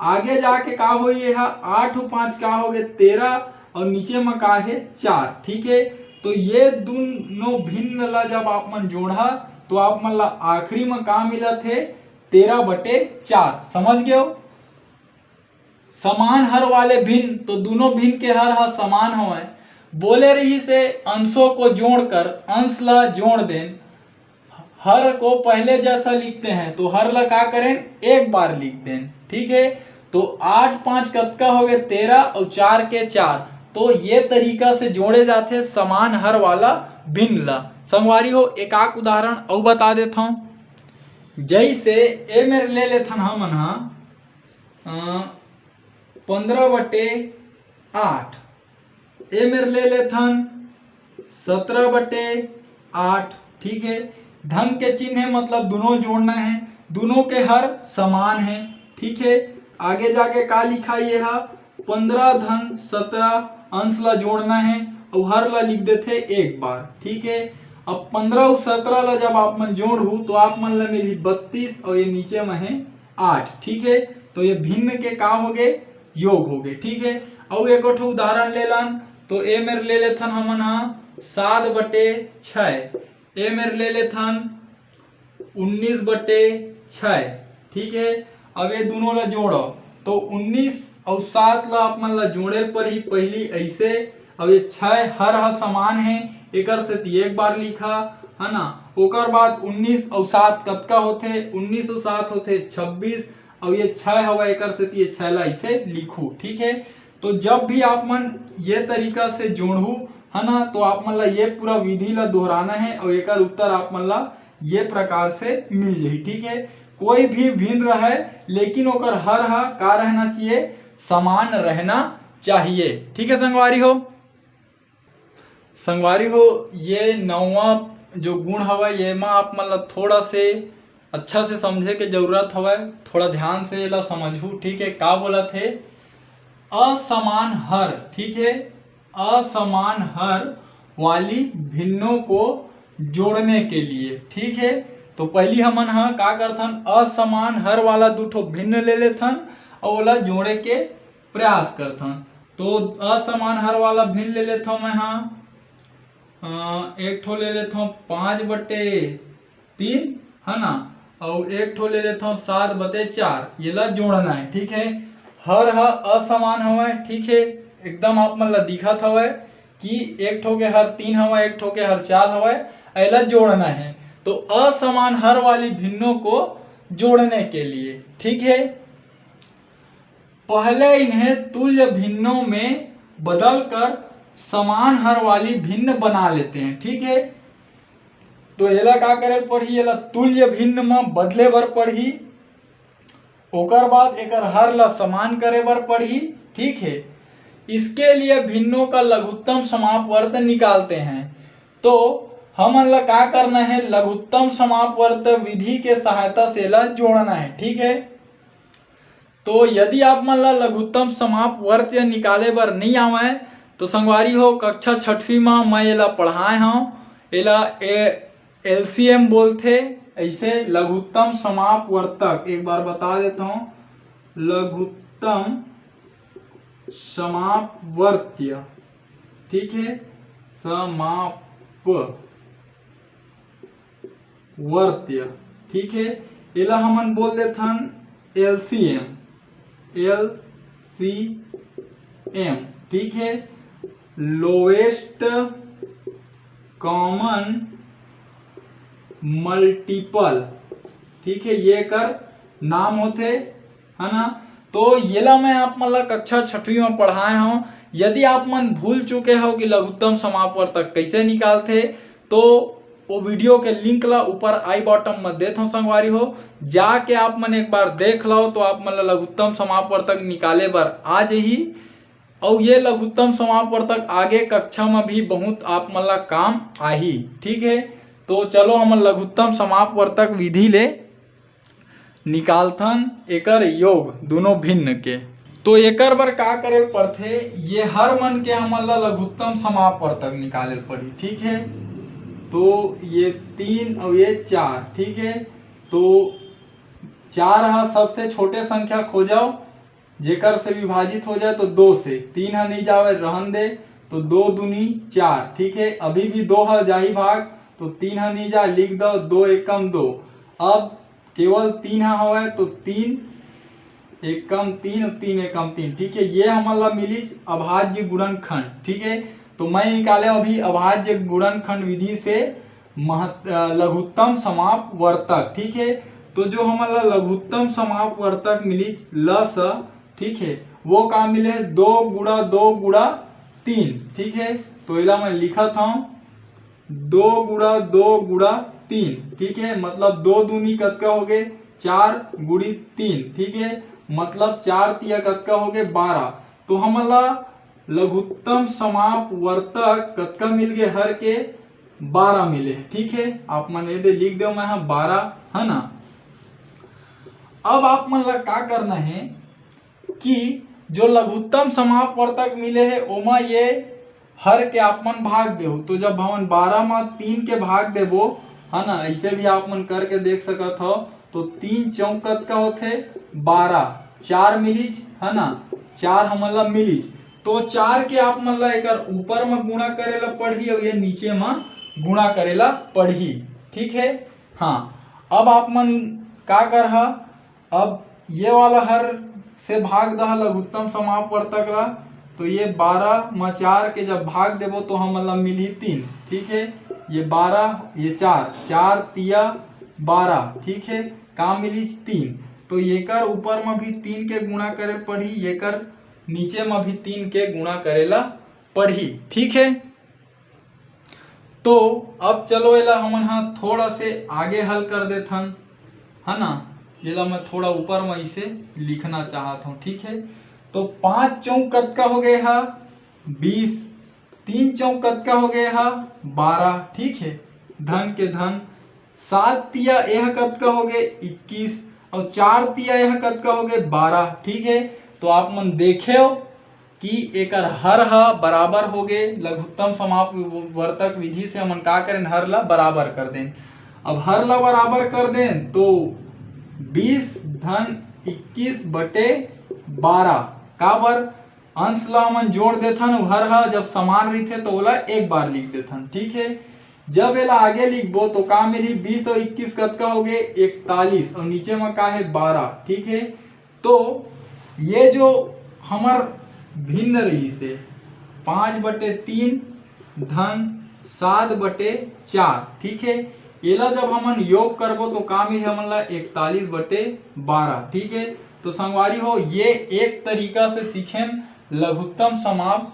आगे जाके का होई, ये ह आठ और पाँच का हो गए तेरह और नीचे में का है चार, ठीक है। तो ये दोनों भिन्न ला जब आप मन जोड़हा तो आप मन ला आखिरी में का मिलत है? तेरह बटे चार। समझ गए हो? समान हर वाले भिन्न, तो दोनों भिन्न के हर ह समान हवय। बोले रही से अंशों को जोड़कर अंश ला जोड़ देन, हर को पहले जैसा लिखते हैं, तो हर ला का करें? एक बार लिख देन, ठीक है। तो आठ पाँच कतका हो गए? तेरह और चार के चार। तो ये तरीका से जोड़े जाते समान हर वाला भिन्न ला। संगवारी हो, एक आक उदाहरण अउ बता देता हूँ। जैसे ए मेर ले लेथन हमन हा, अ, पंद्रह बटे आठ, ए मेर ले लेथन सत्रह बटे आठ, ठीक है। धन के चिन्ह है, मतलब दोनों जोड़ना है, दोनों के हर समान है, ठीक है। आगे जाके का लिखा ये हा, पंद्रह धन सत्रह, अंश ला जोड़ना है और हर ला लिख देथे एक बार, ठीक है। अब पंद्रह और सत्रह ला जब आप मन जोड़हू तो आप मन ला मिलही बत्तीस और ये नीचे में है आठ, ठीक है। तो ये भिन्न के का हो गए? योग हो गए, ठीक है। अउ एक ठो उदाहरण ले लन, तो ए मेर ले लेथन हमन हा सात बटे छः, ए मेर ले लेथन उन्नीस बटे छः, ठीक है। अब ये दोनों ला जोड़ो तो उन्नीस और सात ला आप मन ला जोड़े पर ही पहली ऐसे अब ये छह हर ह समान हे, एकर सेती एक बार लिखा, है ना। ओकर बाद उन्नीस अउ सात कतका होथे? उन्नीस अउ सात होथे छब्बीस, अउ ये छह हवय, एकर सेती ये छह ला इसे लिखू, ठीक है। तो जब भी आप मन ये तरीका से जोड़हू, है ना, तो आप मन ला ये पूरा विधि ला दोहराना है और एकर उत्तर आप मन ला ये प्रकार से मिल जाही, ठीक है। कोई भी भिन्न रहे, लेकिन ओकर हर ह का रहना चाहिए? समान रहना चाहिए, ठीक है संगवारी हो। संगवारी हो, ये नौवां जो गुण हवय, ये मा आप मन ला थोड़ा से अच्छा से समझे के जरूरत हवय। थोड़ा ध्यान से एला समझहू, ठीक है, का बोलत हे? असमान हर, ठीक है, असमान हर वाली भिन्नों को जोड़ने के लिए, ठीक है। तो पहली हमन ह का करथन, असमान हर वाला दू ठो भिन्न ले लेथन और ओला जोड़े के प्रयास करथन। तो असमान हर वाला भिन्न ले लेथव मैं ह, अ, एक ठो ले लेथव पाँच बटे तीन, है ना, और एक ठो ले लेथव सात बटे चार। येला जोड़ना है, ठीक है। हर ह असमान हवय, ठीक है, एकदम आप मन ला दिखत हवय कि एक ठो के हर तीन हवय, एक ठो के हर चार हवय, एला जोड़ना है। तो असमान हर वाली भिन्नों को जोड़ने के लिए, ठीक है, पहले इन्हें तुल्य भिन्नों में बदलकर समान हर वाली भिन्न बना लेते हैं, ठीक है। तो एला का करे पड़ही? एला तुल्य भिन्न में बदले बर पड़ही। ओकर बाद एकर हर ला समान करे बर पड़ही, ठीक है। इसके लिए भिन्नों का लघुत्तम समापवर्त निकालते हैं। तो हमन ला का करना है? लघुत्तम समापवर्त विधि के सहायता से एला जोड़ना है, ठीक है। तो यदि आप मन ला लघुत्तम समापवर्त निकाले बर नहीं आवय, तो संगवारी हो, कक्षा छठवीं मा मैं एला पढ़ाए हव। एला ए एलसीएम बोलथे। ऐसे लघुत्तम समापवर्तक एक बार बता देता हूँ, लघुत्तम समापवर्त्य, ठीक है, समाप वर्त्य, ठीक है। एला हमन बोल देथन एलसीएम, एलसीएम, ठीक है, लोएस्ट कॉमन मल्टीपल, ठीक है, ये कर नाम होथे, है ना। तो येला मैं आप मन ला कक्षा छठवीं में पढ़ाए हव। यदि आप मन भूल चुके हो कि लघुत्तम समापवर्तक कैसे निकालथे, तो वो वीडियो के लिंक ला ऊपर आई बॉटम में देत हव संगवारी हो, जाके आप मन एक बार देख लो, तो आप मन ला लघुत्तम समापवर्तक निकाले बर आ जाही। और ये लघुत्तम समापवर्तक आगे कक्षा में भी बहुत आप मन ला काम आही, ठीक है। तो चलो हमन लघुत्तम समापवर्तक विधि ले निकालथन एकर योग दोनों भिन्न के। तो एकर बर का करे पड़थे? ये हर मन के हमन ला लघुत्तम समापवर्तक निकाले पड़ी, ठीक है। तो ये तीन और ये चार, ठीक है। तो चार ह सबसे छोटे संख्या खोजव, जेकर से विभाजित हो जाए तो दो से, तीन ह नहीं जावे, रहन दे, तो दो दूनी चार, ठीक है। अभी भी दो ह जाही भाग, तो तीन ह नहीं जाए, लिख दो, दो एकम दो। अब केवल तीन ह हवय, तो तीन एकम तीन, तीन एकम तीन, ठीक है। ये हमन ला मिलिच अभाज्य गुणनखंड, ठीक है। तो मैं निकाले अभी अभाज्य गुणनखंड विधि से महत-, अ, लघुत्तम समापवर्तक, ठीक है। तो जो हमन ला लघुत्तम समापवर्तक मिलिच ल स, ठीक है, वो का मिले? दो गुणा दो गुणा तीन, ठीक है। तो एला मैं लिखत हूँ, दो गुणा दो गुणा तीन, ठीक है, मतलब दो दूनी कतका हो गए? चार गुणित तीन, ठीक है, मतलब चार तिया कतका हो गए? बारह। तो हमन ला लघुत्तम समापवर्तक कतका मिल गए? हर के बारह मिले, ठीक है। आप मन ये दे लिख दो, मैं ह बारह, है ना। अब आप मन ला का करना है कि जो लघुत्तम समापवर्तक मिले है, ओमा ये हर के आप मन भाग देहू। तो जब हमन बारह मा तीन के भाग देबो, है ना, ऐसे भी आप मन करके देख सकत हो, तो तीन चौक कतका होथे? बारह। चार मिलिच, है ना, चार हमन ला मिलिच। तो चार के आप मन ला एकर ऊपर मा गुणा करे ला पड़ही और ये नीचे मा गुणा करे ला पड़ही, ठीक है। हाँ, अब आप मन का करहा, अब ये वाला हर से भाग दहा लघुत्तम समापवर्तक ला, तो ये बारह म चार के जब भाग देबो तो हमन ला मिलही तीन, ठीक है। ये बारह, ये चार, चार तिया बारह, ठीक है, का मिलिस? तीन। तो येकर ऊपर म भी तीन के गुणा करे पड़ही, येकर नीचे म भी तीन के गुणा करे ला पड़ही, ठीक है। तो अब चलो एला हमन हा थोड़ा से आगे हल कर देथन, है ना। एला मैं थोड़ा ऊपर में इसे लिखना चाहत हूँ, ठीक है। तो पाँच चौक कतका हो गए हा? बीस। तीन चौक कतका हो गए हा? बारह, ठीक है, धन के धन। सात तिया एह कतका हो गए? इक्कीस। और चार तिया एह कतका हो गए? बारह, ठीक है। तो आप मन देखेव कि एकर हर ह बराबर हो गे। लघुत्तम समाप वर्तक विधि से हमन का करेन? हर ला बराबर कर देन। अब हर ला बराबर कर देन तो बीस धन इक्कीस बटे बारह, काबर अंश ला हमन जोड़ देथन, अउ हर ह जब समान रहिथे तो ओला एक बार लिख देथन, ठीक है। जब एला आगे लिखबो तो का मिलही? बीस और इक्कीस कतका हो गए? इकतालीस। और नीचे में का है? बारह, ठीक है। तो ये जो हमर भिन्न रहिसे पाँच बटे तीन धन सात बटे चार, ठीक है। एला जब हमन योग करबो तो का मिलही हमन ला? इकतालीस बटे बारह, ठीक है। तो संगवारी हो, ये एक तरीका से सीखेन लघुत्तम समाप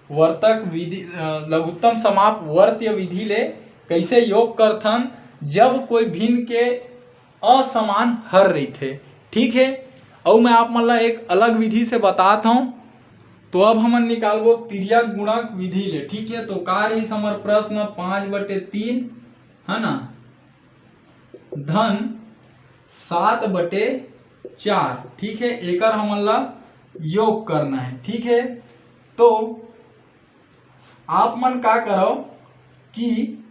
वर्तक विधि, अ, लघुत्तम समाप वर्त्य विधि ले कैसे योग करथन जब कोई भिन्न के असमान हर रहिथे, ठीक है। अउ मैं आप मन ला एक अलग विधि से बतात हूँ। तो अब हमन निकालबो तिर्यक गुणक विधि ले, ठीक है। तो का रहिस हमर प्रश्न? पाँच बटे तीन, है ना, धन सात बटे चार, ठीक है। एकर हमन ला योग करना है, ठीक है। तो आप मन का करो कि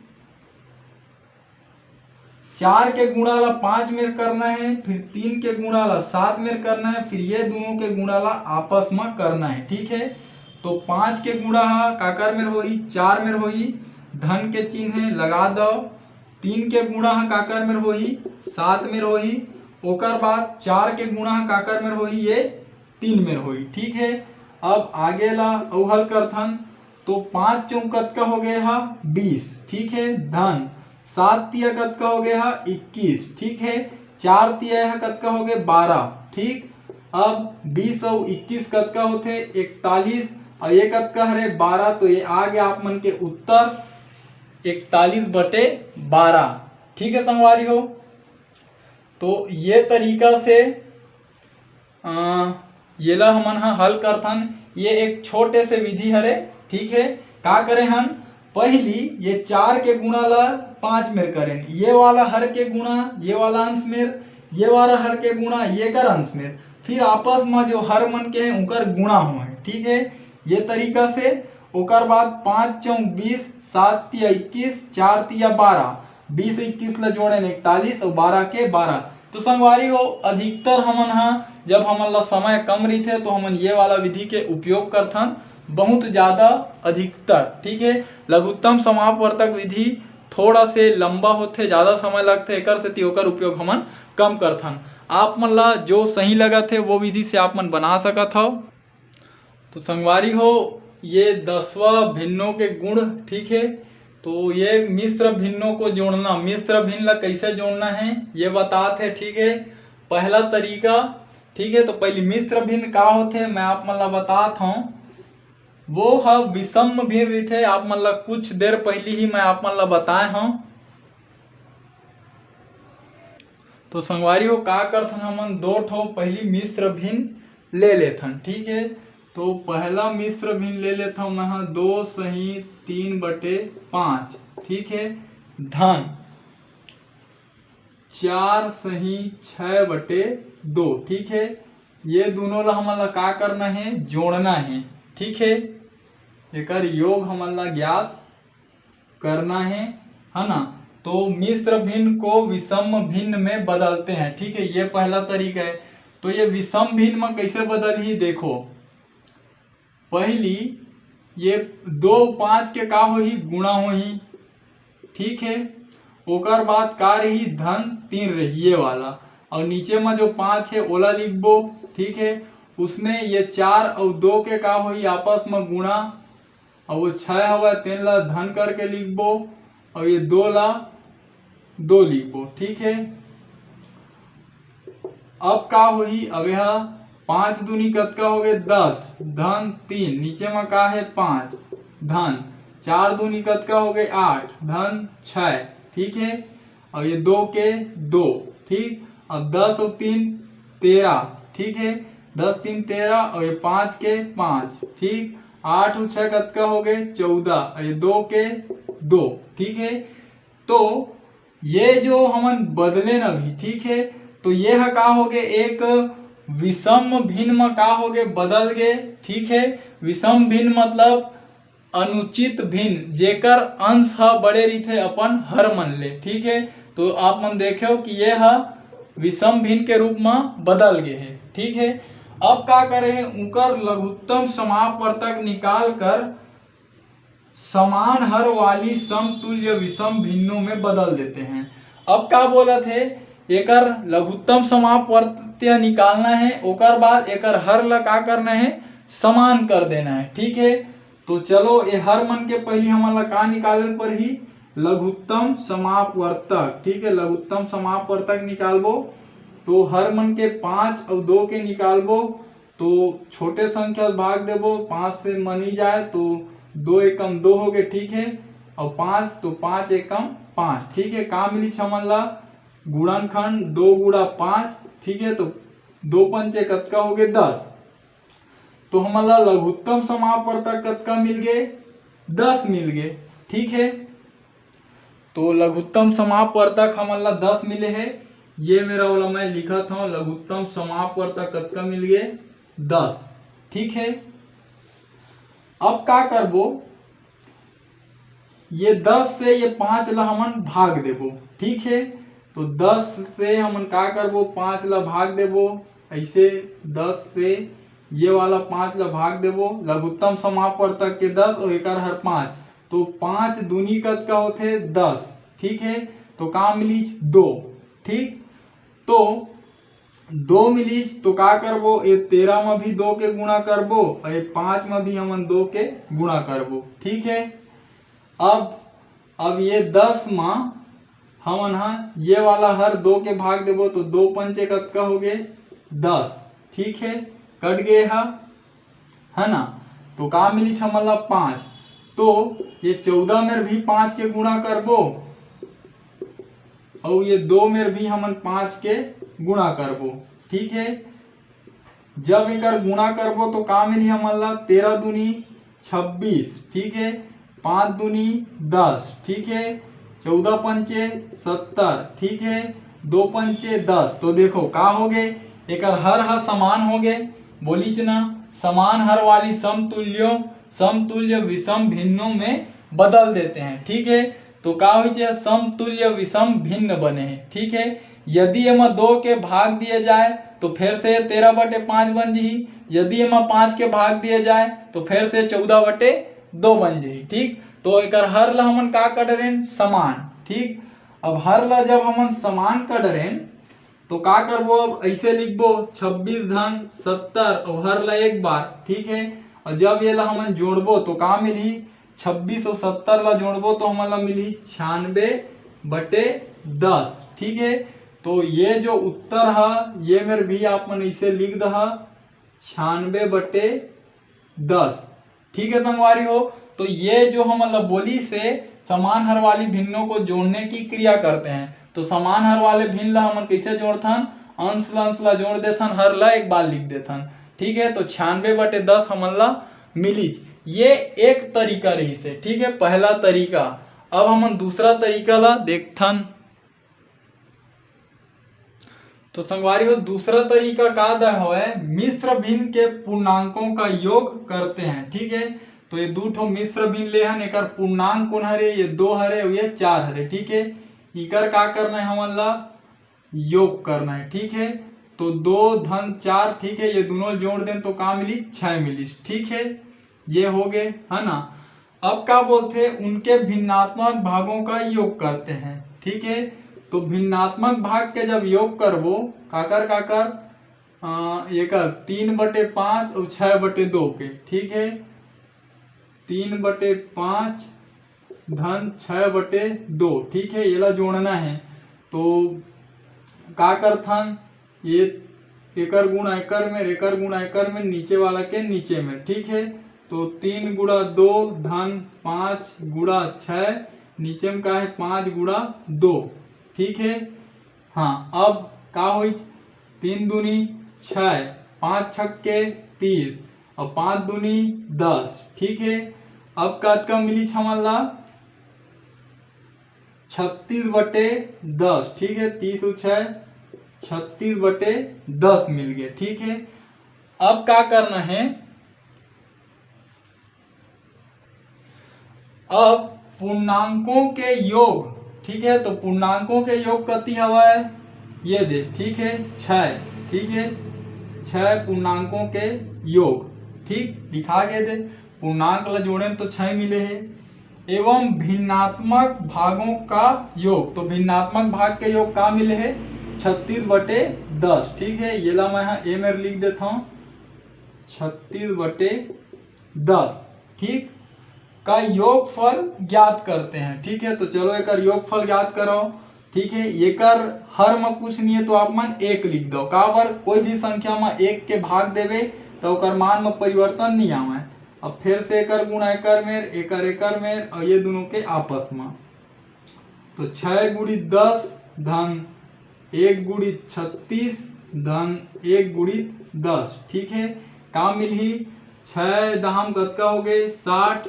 चार के गुणा ला पाँच मेर करना है, फिर तीन के गुणा ला सात मेर करना है, फिर ये दोनों के गुणा ला आपस में करना है, ठीक है। तो पाँच के गुणा हा काकर मेर होही? चार मेर होही, धन के चिन्ह है, लगा दो। तीन के गुणा हा काकर मेर होही? सात मेर होही। ओकर बाद चार के गुणा हा काकर मेर होही? ये तीन मेर होही, ठीक है। अब आगे ला अउ हल करथन। तो पाँच चौक कतका हो गए हा? बीस, ठीक है। धन सात तिया कतका हो गए हा? इक्कीस, ठीक है। चार तिया हा कतका हो गए? बारह, ठीक। अब बीस और इक्कीस कतका होथे? इकतालीस। और ये कतका हरे? बारह। तो ये आ गया आप मन के उत्तर इकतालीस बटे बारह, ठीक है संगवारी हो। तो ये तरीका से अ, येला हमन ह हल करथन। ये एक छोटे से विधि हरे, ठीक है। का करे हन, पहली ये चार के गुणा ला पाँच मेर करेन, ये वाला हर के गुणा, ये वाला अंश मेर, ये वाला हर के गुणा, ये कर अंश मेर, फिर आपस में जो हर मन के हैं उनकर गुणा हुए, ठीक है। ये तरीका से, ओकर बाद पाँच चौक बीस, सात तिया इक्कीस, चार तिया बारह, बीस इक्कीस ला जोड़ेन इकतालीस और बारह के बारह। तो संगवारी हो, अधिकतर हमन ह जब हमन ला समय कम रहिथे तो हमन ये वाला विधि के उपयोग करथन बहुत ज़्यादा, अधिकतर, ठीक है। लघुत्तम समापवर्तक विधि थोड़ा से लंबा होथे, ज़्यादा समय लगथे, एकर सेती ओकर उपयोग हमन कम करथन। आप मन ला जो सही लगत हे वो विधि से आप मन बना सकत हव। तो संगवारी हो, ये दसवाँ भिन्नों के गुण, ठीक है। तो ये मिश्र भिन्नों को जोड़ना, मिश्र भिन्न ला कैसे जोड़ना है ये बतात हे, ठीक है। पहला तरीका, ठीक है। तो पहली मिश्र भिन्न का होथे मैं आप मन ला बतात हूँ। वो ह विषम भिन्न रहिथे, आप मन ला कुछ देर पहली ही मैं आप मन ला बताए हूँ। तो संगवारी हो, का करथन हमन, दो ठो पहली मिश्र भिन्न ले लेथन, ठीक है। तो पहला मिश्र भिन्न ले लेथन मैं ह दो सही तीन बटे पाँच, ठीक है, धन चार सही छः बटे दो, ठीक है। ये दोनों ला हमन ला का करना है, जोड़ना है, ठीक है। एकर योग हमन ला ज्ञात करना है, है ना। तो मिश्र भिन्न को विषम भिन्न में बदलते हैं, ठीक है, ये पहला तरीका है। तो ये विषम भिन्न में कैसे बदलही, देखो, पहली ये दो पाँच के का होही, गुणा होही, ठीक है। ओकर बाद का रही, धन तीन रही, ये वाला, और नीचे में जो पाँच है ओला लिखबो, ठीक है। उसने ये चार अउ दो के का होही आपस में गुणा, अउ वो छः हवय तेन ला धन करके लिखबो, अउ ये दो ला दो लिखबो। ठीक है, अब का होही, अब यह पाँच दूनी कतका हो गए, दस, धन तीन, नीचे में का है, पाँच, धन चार दूनी कतका हो गए, आठ, धन छः। ठीक है, अब ये दो के दो। ठीक, अब दस और तीन तेरह। ठीक है, दस तीन तेरह और ये पाँच के पाँच। ठीक, आठ और छः कतका हो गए, चौदह, और ये दो के दो। ठीक है, तो ये जो हमन बदले न भी, ठीक है, तो ये ह का हो गए, एक विषम भिन्न म का हो गए, बदल गए। ठीक है, विषम भिन्न मतलब अनुचित भिन्न, जेकर अंश ह बड़े रहिथे अपन हर मन ले। ठीक है, तो आप मन देखेव कि ये ह विषम भिन्न के रूप म बदल गए है। ठीक है, अब का करे है, उकर लघुत्तम समापवर्तक निकाल कर समान हर वाली समतुल्य विषम भिन्नों में बदल देते हैं। अब का बोलत है, एकर लघुत्तम समापवर्त्य निकालना है, ओकर बाद एकर हर ला का करना है, समान कर देना है। ठीक है, तो चलो ये हर मन के पहली हमन ला का निकाले पड़ही, लघुत्तम समापवर्तक। ठीक है, लघुत्तम समापवर्तक निकालबो तो हर मन के पाँच और दो के निकालबो तो छोटे संख्या भाग देबो, पाँच से मनी जाए तो दो एकम दो हो गए। ठीक है, और पाँच तो पाँच एकम पाँच। ठीक है, का मिली हमन ला, गुणनखंड दो गुणा पाँच। ठीक है, तो दो पंचे कतका हो गए, दस। तो हमन ला लघुत्तम समापवर्तक कतका मिल गए, दस मिल गए। ठीक है, तो लघुत्तम समापवर्तक हमन ला दस मिले है। ये मेरा वाला मैं लिखत हूँ, लघुत्तम समापवर्तक कतका मिल गए, दस। ठीक है, अब का करबो, ये दस से ये पाँच ला हमन भाग देबो। ठीक है, तो दस से हमन का करबो, पाँच ला भाग देबो। ऐसे दस से ये वाला पाँच ला भाग देबो, लघुत्तम समापवर्तक के दस और एकर हर पाँच, तो पाँच दूनी कतका होथे, दस। ठीक है, तो का मिलीच, दो। ठीक, तो दो मिलीच तो का करबो, ये तेरह में भी दो के गुणा करबो और ये पाँच में भी हमन दो के गुणा करबो। ठीक है, अब अब ये दस में हमन हा ये वाला हर दो के भाग देबो तो दो पंचे कतका हो गए, दस। ठीक है, कट गए हा, है ना। तो का मिलीच हमन ला, पाँच। तो ये चौदह में भी पाँच के गुणा करबो और ये दो में भी हमन पाँच के गुणा करबो। ठीक है, जब एकर गुणा करबो तो का मिली हमन ला, तेरह दूनी छब्बीस। ठीक है, पाँच दूनी दस। ठीक है, चौदह पंचे सत्तर। ठीक है, दो पंचे दस। तो देखो का हो गए, एकर हर ह समान हो गए, बोलीच ना, समान हर वाली समतुल्यों समतुल्य विषम भिन्नों में बदल देते हैं। ठीक है, तो का हो जाए, समतुल्य विषम भिन्न बने हैं। ठीक है, यदि एमा दो के भाग दिए जाए तो फिर से तेरह बटे पाँच बन जही, यदि एमा पाँच के भाग दिए जाए तो फिर से चौदह बटे दो बन जही। ठीक, तो एकर हर ला हमन का कर डरेन, समान। ठीक, अब हर ला जब हमन समान कर डरेन तो का करबो, अब ऐसे लिखबो, छब्बीस धन सत्तर और हर ला एक बार। ठीक है, और जब ये ला हमन जोड़बो तो का मिलही, छब्बीस और सत्तर ला जोड़बो तो हमन ला मिलही छियानबे बटे दस। ठीक है, तो ये जो उत्तर है ये मेर भी आप मन ऐसे लिख दहा, छियानबे बटे दस। ठीक है संगवारी हो, तो ये जो हमन ला बोली से समान हर वाली भिन्नों को जोड़ने की क्रिया करते हैं। तो समान हर वाले भिन्न ला हमन कैसे जोड़थन, अंश ला अंश ला जोड़ देथन, हर ला एक बार लिख देथन। ठीक है, तो छियानबे बटे दस हमन ला मिलीच। ये एक तरीका रही से। ठीक है, पहला तरीका। अब हमन दूसरा तरीका ला देखथन। तो संगवारी हो, दूसरा तरीका का दा हवय, मिश्र भिन्न के पूर्णांकों का योग करते हैं। ठीक है, तो ये दू ठो मिश्र भिन्न ले हन, एकर पूर्णांक कोन हरे, ये दो हरे और ये चार हरे। ठीक है, इकर का करना है हमन ला, योग करना है। ठीक है, तो दो धन चार। ठीक है, ये दोनों जोड़ दें तो का मिली, छः मिली। ठीक है, ये हो गए, है ना। अब का बोलते हैं, उनके भिन्नात्मक भागों का योग करते हैं। ठीक है, तो भिन्नात्मक भाग के जब योग करबो, काकर काकर, अ, एकर तीन बटे पाँच और छः बटे दो के, ठीक है, तीन बटे पाँच धन छः बटे दो, ठीक है, एला जोड़ना है। तो का करथन, ये एकर गुणा एकर में, एकर गुणा एकर में, नीचे वाला के नीचे में, ठीक है। तो तीन गुणा दो धन पाँच गुणा छः, नीचे में का है, पाँच गुणा दो, ठीक है। हाँ, अब का होई, तीन दूनी छः, पाँच छक्के तीस और पाँच दूनी दस, ठीक है। अब कतका मिली हमन ला, छत्तीस बटे दस, ठीक है, तीस और छः छत्तीस बटे दस मिल गए, ठीक है। अब का करना है, अब पूर्णांकों के योग, ठीक है, तो पूर्णांकों के योग कति हवय, ये दे, ठीक है, छः, ठीक है, छः पूर्णांकों के योग, ठीक, लिखा गए दे, पूर्णांक ला जोड़े तो छः मिले है। एवं भिन्नात्मक भागों का योग, तो भिन्नात्मक भाग के योग का मिले है, छत्तीस बटे दस, ठीक है, ये ला मैं यहाँ ए मेर लिख देता हूँ, छत्तीस बटे दस, ठीक, का योगफल ज्ञात करते हैं, ठीक है। तो चलो एकर योगफल ज्ञात करो, ठीक है। एकर हर में कुछ नहीं है तो आप मन एक लिख दो, काबर कोई भी संख्या में एक के भाग देवे तो ओकर मान में परिवर्तन नहीं आवे। अब फिर से एकर गुणा एकर मेर, एकर एकर मेर और ये दोनों के आपस में, तो छः गुणित दस धन एक गुणित छत्तीस धन एक गुणित दस, ठीक है। का मिलही, छः दहाम कतका हो गए, साठ,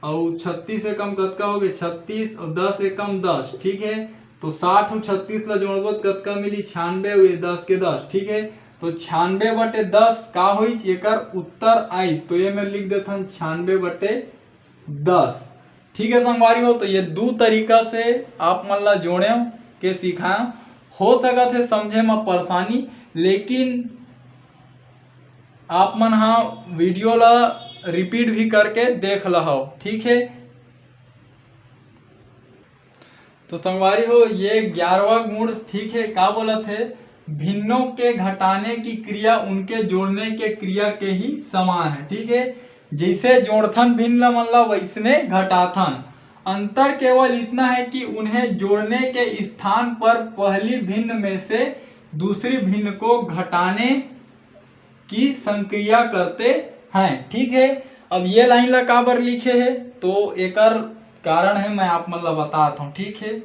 और छत्तीस एकम कतका हो गए, छत्तीस, और दस एकम दस, ठीक है। तो साठ और छत्तीस ला जोड़बो तो कतका मिली, छियानबे, और ये दस के दस, ठीक है। तो छियानबे बटे दस का होई, एकर उत्तर आई, तो ये में लिख देथन छियानबे बटे दस। ठीक है संगवारी हो, तो ये दू तरीका से आप मन ला जोड़े के सिखाया। हो सकत है समझे में परेशानी, लेकिन आप मन हा वीडियो ला रिपीट भी करके देख लहव, ठीक है। तो संगवारी हो, ये ग्यारहवाँ गुण, ठीक है, का बोलत है, भिन्नों के घटाने की क्रिया उनके जोड़ने के क्रिया के ही समान है, ठीक है। जैसे जोड़थन भिन्न मन ला, वैसने घटाथन। अंतर केवल इतना है कि उन्हें जोड़ने के स्थान पर पहली भिन्न में से दूसरी भिन्न को घटाने की संक्रिया करते हैं, ठीक है। अब ये लाइन ला काबर लिखे है, तो एकर कारण है, मैं आप मन ला बतात हूँ, ठीक है।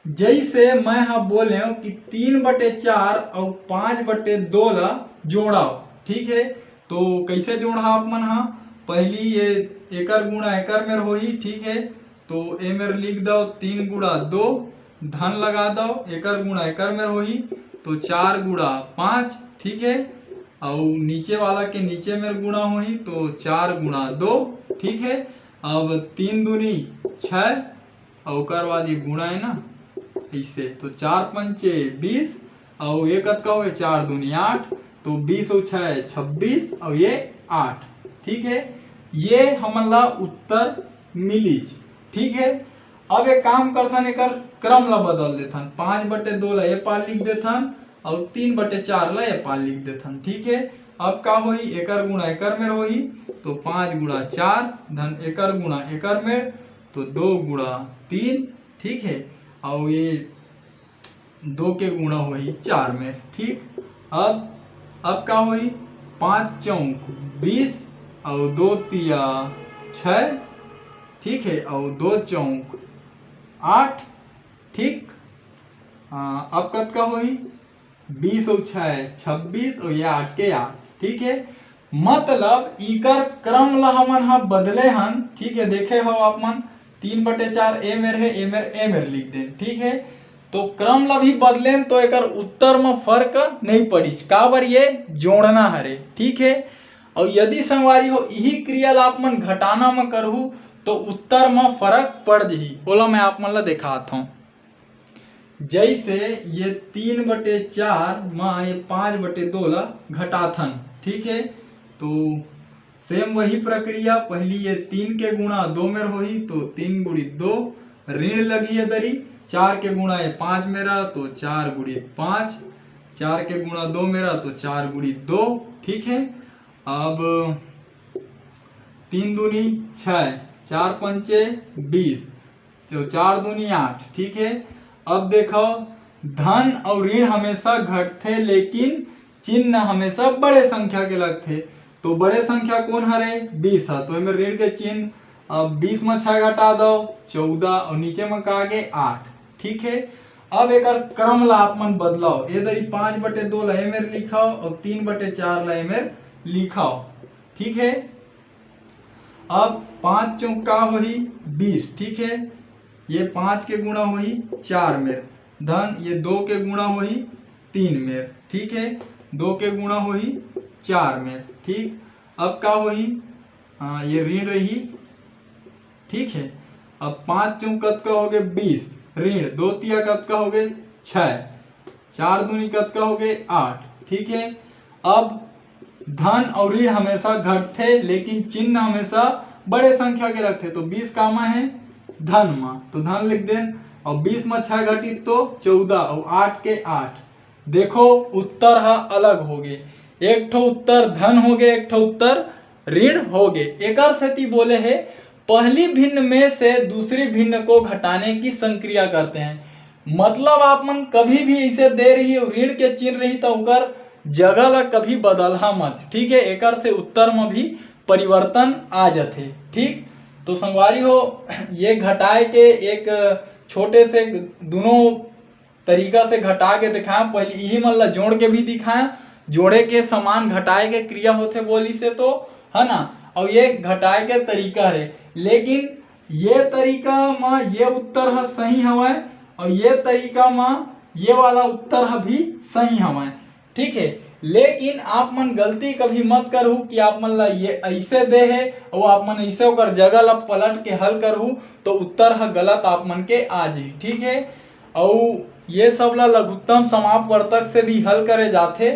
जैसे मैं हा बोले कि तीन बटे चार और पाँच बटे दो ला जोड़ाओ, ठीक है। तो कैसे जोड़हा आप मन हा, पहली ये एकर गुणा एकर मेर होही, ठीक है। तो ए मेर लिख दो तीन गुणा दो, धन लगा दो, एकर गुणा एकर मेर होही, तो चार गुणा पाँच, ठीक है। और नीचे वाला के नीचे मेर गुणा होही, तो चार गुणा दो, ठीक है। अब तीन दूनी छः, और ओकर बाद ये गुणा है ना, ऐसे, तो चार पंचे बीस, और ये कतका हो गए, चार दूनी आठ, तो बीस और छः छब्बीस, और ये आठ, ठीक है। ये हमन ला उत्तर मिलीच, ठीक है। अब एक काम करथन, एकर क्रम ला बदल देथन, पाँच बटे दो ला ए पार लिख देथन और तीन बटे चार ला ए पार लिख देथन, ठीक है। अब का होही, एकर गुणा एकर मेर होही, तो पाँच गुणा चार धन एकर गुणा एकर मेर, तो दो गुणा तीन, ठीक है। और ये दो के गुणा होही चार में, ठीक। अब अब का होही, पाँच चौक बीस और दो तिया छः, ठीक है, और दो चौक आठ, ठीक। हाँ, अब कतका होही, बीस और छः छब्बीस और ये आठ के आठ, ठीक है। मतलब इकर क्रम ला हमन हा बदले हन, ठीक है, देखे हो आप मन, तीन बटे चार ए मेर है, ए मेर ए मेर लिख देन, ठीक है। तो क्रम ला भी बदलेन तो एकर उत्तर में फर्क नहीं पड़ीच, काबर ये जोड़ना हरे, ठीक है। और यदि संगवारी हो यही क्रिया ला आप मन घटाना में करहू तो उत्तर में फर्क पड़ जही, ओला मैं आप मन ला देखात हूँ। जैसे ये तीन बटे चार में ये पाँच बटे दो ला घटाथन, ठीक है। तो सेम वही प्रक्रिया, पहली ये तीन के गुणा दो मेर होही, तो तीन गुणित दो, ऋण लगी ये दरी, चार के गुणा ये पाँच मेर, तो चार गुणित पाँच, चार के गुणा दो मेरा, तो चार गुणी दो। ठीक है, अब तीन दूनी छः, चार पंचे बीस, तो चार दूनी आठ। ठीक है, अब देखो, धन और ऋण हमेशा घटथे, लेकिन चिन्ह हमेशा बड़े संख्या के लगथे। तो बड़े संख्या कौन हरे? बीस है। तो एमे ऋण के चिन्ह, अब बीस में छः घटा दो, चौदह, और नीचे में का आगे? आठ। ठीक है, अब एकर क्रम ला आप मन बदलाओ, ये दरी पाँच बटे दो ला एमेर लिखाओ और तीन बटे चार ला एमेर लिखाओ। ठीक है, अब पाँच चौक का होही? बीस। ठीक है, ये पाँच के गुणा होही चार मेर, धन ये दो के गुणा होही तीन मेर। ठीक है, दो के गुणा होही चार मेर। ठीक, अब का होही? हाँ, ये ऋण रही। ठीक है, अब पाँच चौक कतका हो गए? बीस, ऋण दो तिया कतका हो गए? छः, चार दूनी कतका हो गए? आठ। ठीक है, अब धन और ऋण हमेशा घटथे, लेकिन चिन्ह हमेशा बड़े संख्या के रखथे। तो बीस कामा है? धन मा, तो धन लिख देन। और बीस मा छः घटी तो चौदह, और आठ के आठ। देखो, उत्तर ह अलग हो गए, एक ठो उत्तर धन हो गए, एक ठो उत्तर ऋण हो गए। एकर सेती बोले हे, पहली भिन्न में से दूसरी भिन्न को घटाने की संक्रिया करते हैं। मतलब आप मन कभी भी इसे दे रही हो, ऋण के चिन्ह रही, तो ओकर जगह ला कभी बदलहा मत। ठीक है, एकर से उत्तर में भी परिवर्तन आ जाथे। ठीक, तो संगवारी हो, ये घटाए के एक छोटे से दोनों तरीका से घटा के दिखाया। पहले इही मन ला जोड़ के भी दिखाया, जोड़े के समान घटाए के क्रिया होथे बोली से तो, है ना। और ये घटाए के तरीका हरे, लेकिन ये तरीका म ये उत्तर ह सही हवय और ये तरीका म ये वाला उत्तर ह भी सही हवय। ठीक है, लेकिन आप मन गलती कभी मत करहू कि आप मन ला ये ऐसे दे हे और आप मन ऐसे ओकर जगह ला पलट के हल करहू, तो उत्तर ह गलत आप मन के आ जाही। ठीक है, अउ ये सब ला लघुत्तम समापवर्तक से भी हल करे जाथे।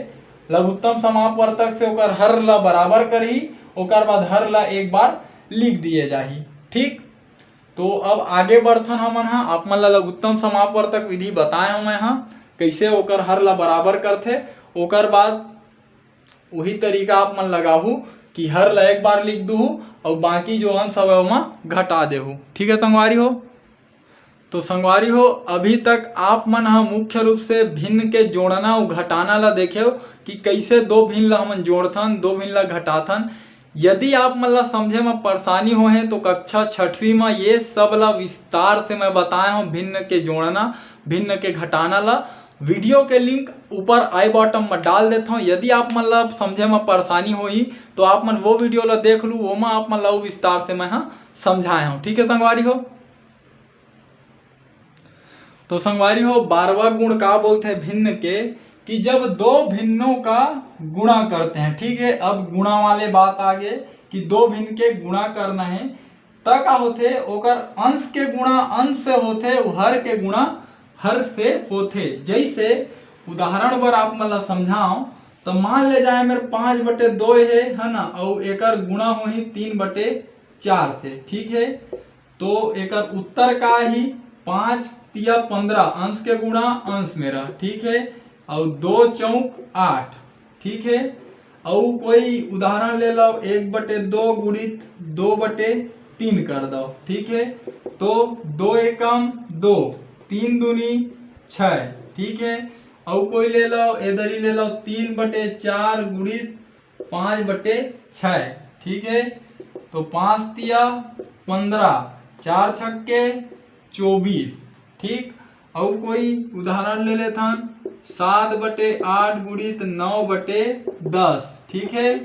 लघुत्तम समापवर्तक से ओकर हर ला बराबर करही, ओकर बाद हर ला एक बार लिख दिए जाही। ठीक, तो अब आगे बढ़थन हमन ह। आप मन ला लघुत्तम समापवर्तक विधि बताए हव मैं ह, कैसे ओकर हर ला बराबर करथे। ओकर बाद वही तरीका आप मन लगाहू कि हर ला एक बार लिख दूहू और बाकी जो अंश हवे ओमा घटा देहू। ठीक है संगवारी हो, तो संगवारी हो, अभी तक आप मन ह मुख्य रूप से भिन्न के जोड़ना अउ घटाना ला देखेव कि कैसे दो भिन्न ला हमन जोड़थन, दो भिन्न ला घटाथन। यदि आप मन ला समझे म परेशानी होहे तो कक्षा छठवीं म ये सब ला विस्तार से मैं बताए हव, भिन्न के जोड़ना, भिन्न के घटाना ला। वीडियो के लिंक ऊपर आई बॉटम में डाल देथव। यदि आप मन ला समझे में परेशानी होही तो आप मन वो वीडियो ला देख लू, ओमा आप मन ला अउ विस्तार से मैं ह समझाए हव। ठीक है संगवारी हो, तो संगवारी हो, बारहवाँ गुण का बोलथे भिन्न के, कि जब दो भिन्नों का गुणा करते हैं। ठीक है, अब गुणा वाले बात आ गए कि दो भिन्न के गुणा करना है, त का होथे, ओकर अंश के गुणा अंश से होथे, अउ हर के गुणा हर से होथे। जैसे उदाहरण बर आप मन ला समझाओ, तो मान ले जाए मेरे पाँच बटे दो हे, है ना, अउ एकर गुणा होही तीन बटे चार से। ठीक है, तो एकर उत्तर का ही? पाँच तिया पंद्रह, अंश के गुणा अंश मेरा। ठीक है, अउ दो चौक आठ। ठीक है, अउ कोई उदाहरण ले लो, एक बटे दो गुणित दो बटे तीन कर दो। ठीक है, तो दो एकम दो, तीन दूनी छः। ठीक है, अउ कोई ले लो, इधर ही ले लो, तीन बटे चार गुणित पाँच बटे छः। ठीक है, तो पाँच तिया पंद्रह, चार छक्के चौबीस। ठीक, अउ कोई उदाहरण ले लेथन, सात बटे आठ गुणित नौ बटे दस। ठीक है,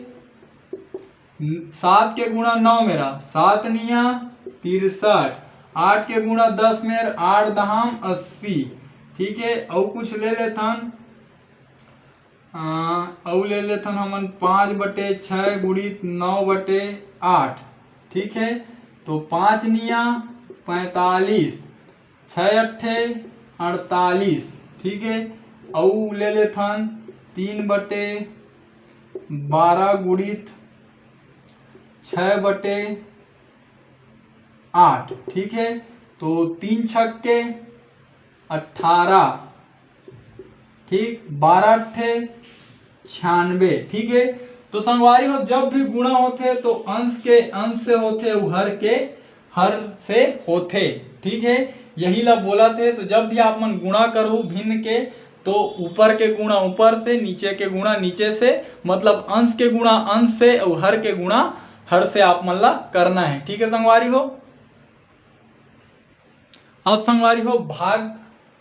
सात के गुणा नौ मेरा, सात निया तिरसठ, आठ के गुणा दस मेर, आठ दहाम अस्सी। ठीक है, अउ कुछ ले लेथन, अउ ले लेथन हमन पाँच बटे छः गुणित नौ बटे आठ। ठीक है, तो पाँच निया पैंतालीस, छः अट्ठे अड़तालीस। ठीक है, अउ ले लेथन तीन बटे बारह गुणित छः बटे आठ। ठीक है, तो तीन छक्के अट्ठारह, ठीक, बारह अट्ठे छियानवे। ठीक है, तो संगवारी हो, जब भी गुणा होथे तो अंश के अंश से होथे, अउ हर के हर से होथे। ठीक है, यही ला बोलथे। तो जब भी आप मन गुणा करहू भिन्न के, तो ऊपर के गुणा ऊपर से, नीचे के गुणा नीचे से, मतलब अंश के गुणा अंश से अउ हर के गुणा हर से आप मन ला करना है। ठीक है संगवारी हो, अब संगवारी हो, भाग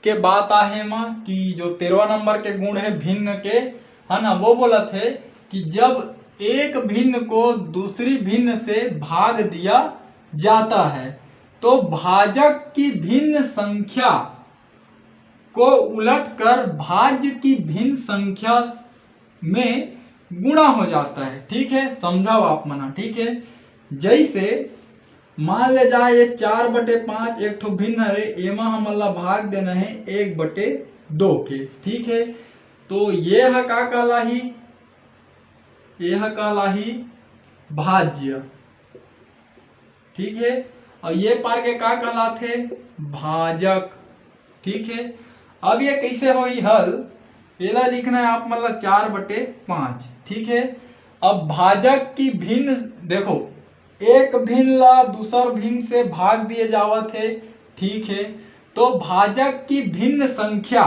के बात आहे एमा कि जो तेरहवाँ नंबर के गुण है भिन्न के, है ना, वो बोलथे कि जब एक भिन्न को दूसरी भिन्न से भाग दिया जाता है तो भाजक की भिन्न संख्या को उलटकर भाज्य की भिन्न संख्या में गुणा हो जाता है। ठीक है, समझाओ आप मन, ठीक है। जैसे मान ले जाए ये चार बटे पाँच एक ठो भिन्न हरे, एमा हमन ला भाग देना है एक बटे दो के। ठीक है, तो ये ह का कहलाही, ये ह कहलाही भाज्य। ठीक है, और ये पार के का कहलाथे, भाजक। ठीक है, अब ये कैसे होई हल, एला लिखना है आप मन ला चार बटे पाँच। ठीक है, अब भाजक की भिन्न, देखो, एक भिन्न ला दूसर भिन्न से भाग दिए जावत है। ठीक है, तो भाजक की भिन्न संख्या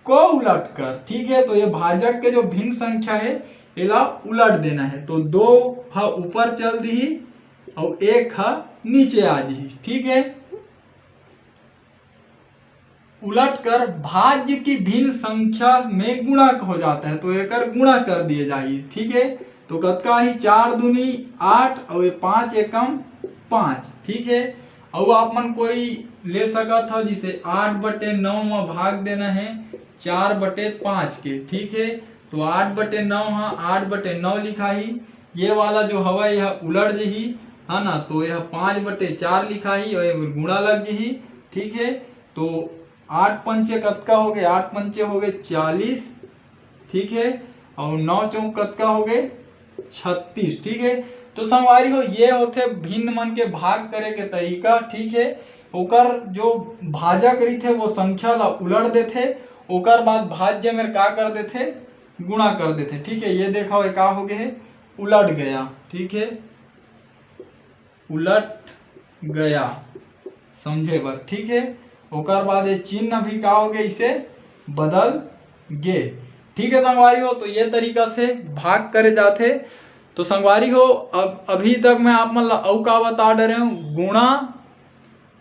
को उलट कर, ठीक है, तो ये भाजक के जो भिन्न संख्या है, एला उलट देना है। तो दो ह ऊपर चल दिही और एक ह नीचे आ जिही। ठीक है, उलट कर भाज्य की भिन्न संख्या में गुणा हो जाता है, तो एकर गुणा कर दिए जाही। ठीक है, तो कतका ही, चार दूनी आठ और ये पाँच एकम पाँच। ठीक है, और आप मन कोई ले सकत हो, जिसे आठ बटे नौ में भाग देना है चार बटे पाँच के। ठीक है, तो आठ बटे नौ हाँ आठ बटे नौ लिखाही, ये वाला जो हवा यह उलट जही, है ना, तो यह पाँच बटे चार लिखाही और ये गुणा लग जही। ठीक है, तो आठ पंचे कतका हो गए, आठ पंचे हो गए चालीस। ठीक है, और नौ चौक कतका हो गए, छत्तीस। ठीक है, तो संगवारी हो, ये होथे भिन्न मन के भाग करे के तरीका। ठीक है, ओकर जो भाजक रहिथे वो संख्या ला उलट देथे, ओकर बाद भाज्य में का कर देथे, गुणा कर देथे। ठीक है, ये देखो ये का हो गए है, उलट गया। ठीक है, उलट गया, समझे बर। ठीक है, ओकर बाद ये चिन्ह भी का हो गए, इसे बदल गे। ठीक है संगवारी हो, तो ये तरीका से भाग करे जाथे। तो संगवारी हो, अब अभी तक मैं आप मन ला अउ का बता डरे हूँ, गुणा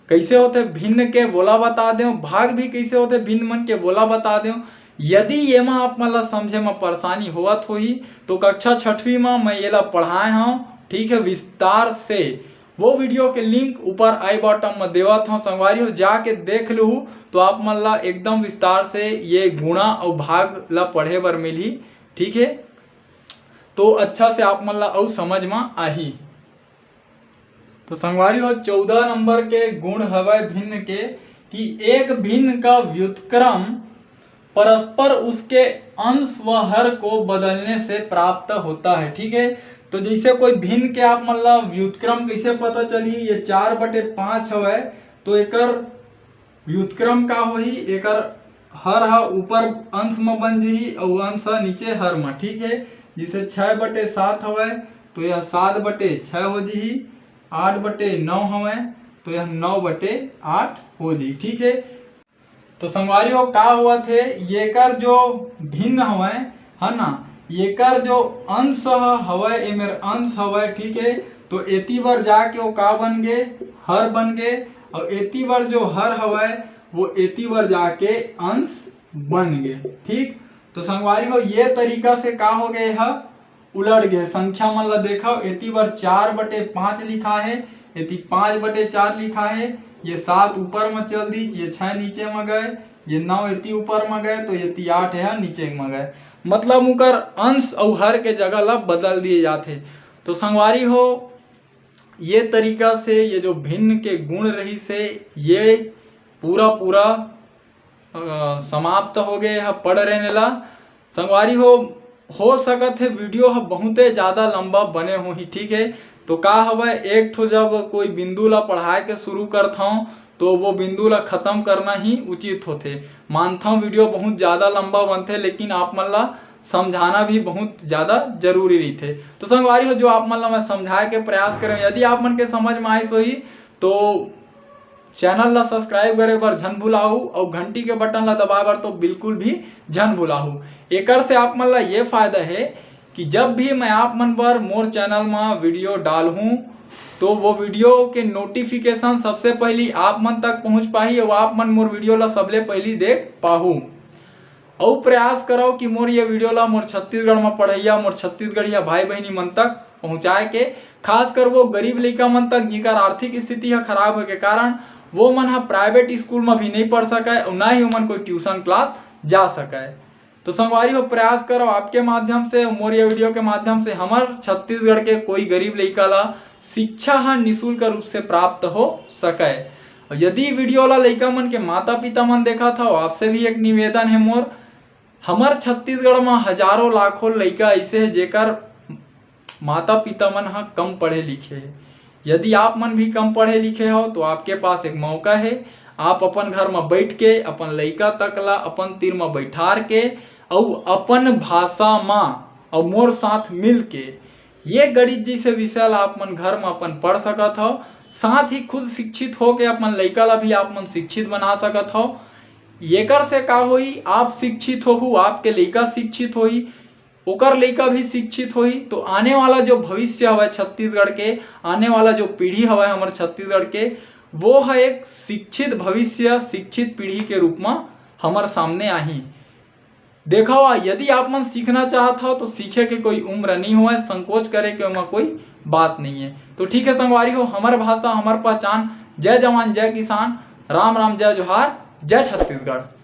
कैसे होथे भिन्न के वोला बता देव, भाग भी कैसे होथे भिन्न मन के वोला बता देव। यदि येमा आप मन ला समझे म परेशानी होवत होही तो कक्षा छठवीं म मैं येला पढ़ाए हव, ठीक है, विस्तार से। वो वीडियो के लिंक ऊपर आई बटन म देवत हव संगवारी हो, जाके देख लूहू तो आप मन ला एकदम विस्तार से ये गुणा अउ भाग ला पढ़े बर मिलही। ठीक है, तो अच्छा से आप मन ला अउ समझ म आही। तो संगवारी हो, चौदह नंबर के गुण हवय भिन्न के कि एक भिन्न का व्युत्क्रम परस्पर उसके अंश व हर को बदलने से प्राप्त होता है। ठीक है, तो जैसे कोई भिन्न के आप मन ला व्युत्क्रम कैसे पता चलही, ये चार बटे पाँच हवय, तो एकर व्युत्क्रम का होही, एकर हर ह ऊपर अंश म बन जही अउ अंश ह नीचे हर म। ठीक है, जैसे छः बटे सात हवय तो यह सात बटे छः हो जही, आठ बटे नौ हवय तो यह नौ बटे आठ हो जही। ठीक है, तो संगवारी हो, का होवत हे, येकर जो भिन्न हवय, है ना, येकर जो अंश ह-, हवय, एमेर अंश हवय, ठीक है, तो एती बर जाके वो का बन गे, हर बन गे, और एती बर जो हर हवय, वो एती बर जाके अंश बन गे। ठीक, तो संगवारी हो, ये तरीका से का हो गए ह, उलट गे। संख्या मन ला देखव, एती बर चार बटे पाँच लिखा है, एती पाँच बटे चार लिखा है, ये सात ऊपर म चल दीच, ये छः नीचे म गए, ये नौ एती ऊपर म गए तो एती आठ है नीचे म गए, मतलब उकर अंश अउ हर के जगह ला बदल दिए जाथे। तो संगवारी हो, ये तरीका से ये जो भिन्न के गुण रहिस हे, ये पूरा पूरा अ, समाप्त हो गए ह पढ़ रहने ला। संगवारी हो, हो सकत हे वीडियो ह बहुते ज़्यादा लंबा बने होही, ठीक है। तो का हवय, एक ठो जब कोई बिंदु ला पढ़ाए के शुरू करथौं तो वो बिंदु ला खत्म करना ही उचित होथे। मानथव वीडियो बहुत ज़्यादा लंबा बनथे, लेकिन आप मन ला समझाना भी बहुत ज़्यादा जरूरी रहिथे। तो संगवारी हो, जो आप मन ला मैं समझाए के प्रयास करे हंव, यदि आप मन के समझ में आइस होही तो चैनल ला सब्सक्राइब करे बर झन भुलाहू अउ घंटी के बटन ला दबाए बर तो बिल्कुल भी झन भुलाहू। एकर से आप मन ला ये फायदा हे कि जब भी मैं आप मन बर मोर चैनल मा वीडियो डालहूँ तो वो वीडियो के नोटिफिकेशन सबसे पहली आप मन तक पहुँच पाही अउ आप मन मोर वीडियो ला सबले पहली देख पाहू। अउ प्रयास करव कि मोर ये वीडियो ला मोर छत्तीसगढ़ मा पढ़इया, मोर छत्तीसगढ़िया भाई बहिनी मन तक पहुँचाए के, खासकर वो गरीब लइका मन तक जिकर आर्थिक स्थिति ह खराब होए के कारण वो मन ह प्राइवेट स्कूल मा भी नहीं पढ़ सकय अउ ना ही ओमन कोई ट्यूशन क्लास जा सकय। तो संगवारी हो, प्रयास करव आपके माध्यम से, मोर ये वीडियो के माध्यम से हमर छत्तीसगढ़ के कोई गरीब लइका ला शिक्षा ह निशुल्क रूप से प्राप्त हो सकय। अउ यदि वीडियो ला लइका मन के माता पिता मन देखत हव, आपसे भी एक निवेदन हे मोर, हमर छत्तीसगढ़ म हजारों लाखों लइका अइसे हे जेकर माता पिता मन ह कम पढ़े लिखे हे। यदि आप मन भी कम पढ़े लिखे हव तो आपके पास एक मौका हे, आप अपन घर म बैठ के अपन लइका तक ला अपन तीर म बैठार के अउ अपन भाषा म अउ मोर साथ मिल के ये गणित जैसे विषय ला आप मन घर म अपन पढ़ सकत हव। साथ ही खुद शिक्षित होके अपन लइका ला भी आप मन शिक्षित बना सकत हव। एकर से का होई, आप शिक्षित होहू, आपके लइका शिक्षित होही, ओकर लइका भी शिक्षित होही, तो आने वाला जो भविष्य हवय छत्तीसगढ़ के, आने वाला जो पीढ़ी हवय हमर छत्तीसगढ़ के, वो ह एक शिक्षित भविष्य, शिक्षित पीढ़ी के रूप म हमर सामने आही। देखव, यदि आप मन सीखना चाहत हव तो सीखे के कोई उम्र नहीं होवय, संकोच करे के ओमा कोई बात नहीं है। तो ठीक है संगवारी हो, हमर भाषा हमर पहचान। जय जवान, जय किसान, राम राम, जय जोहार, जय छत्तीसगढ़।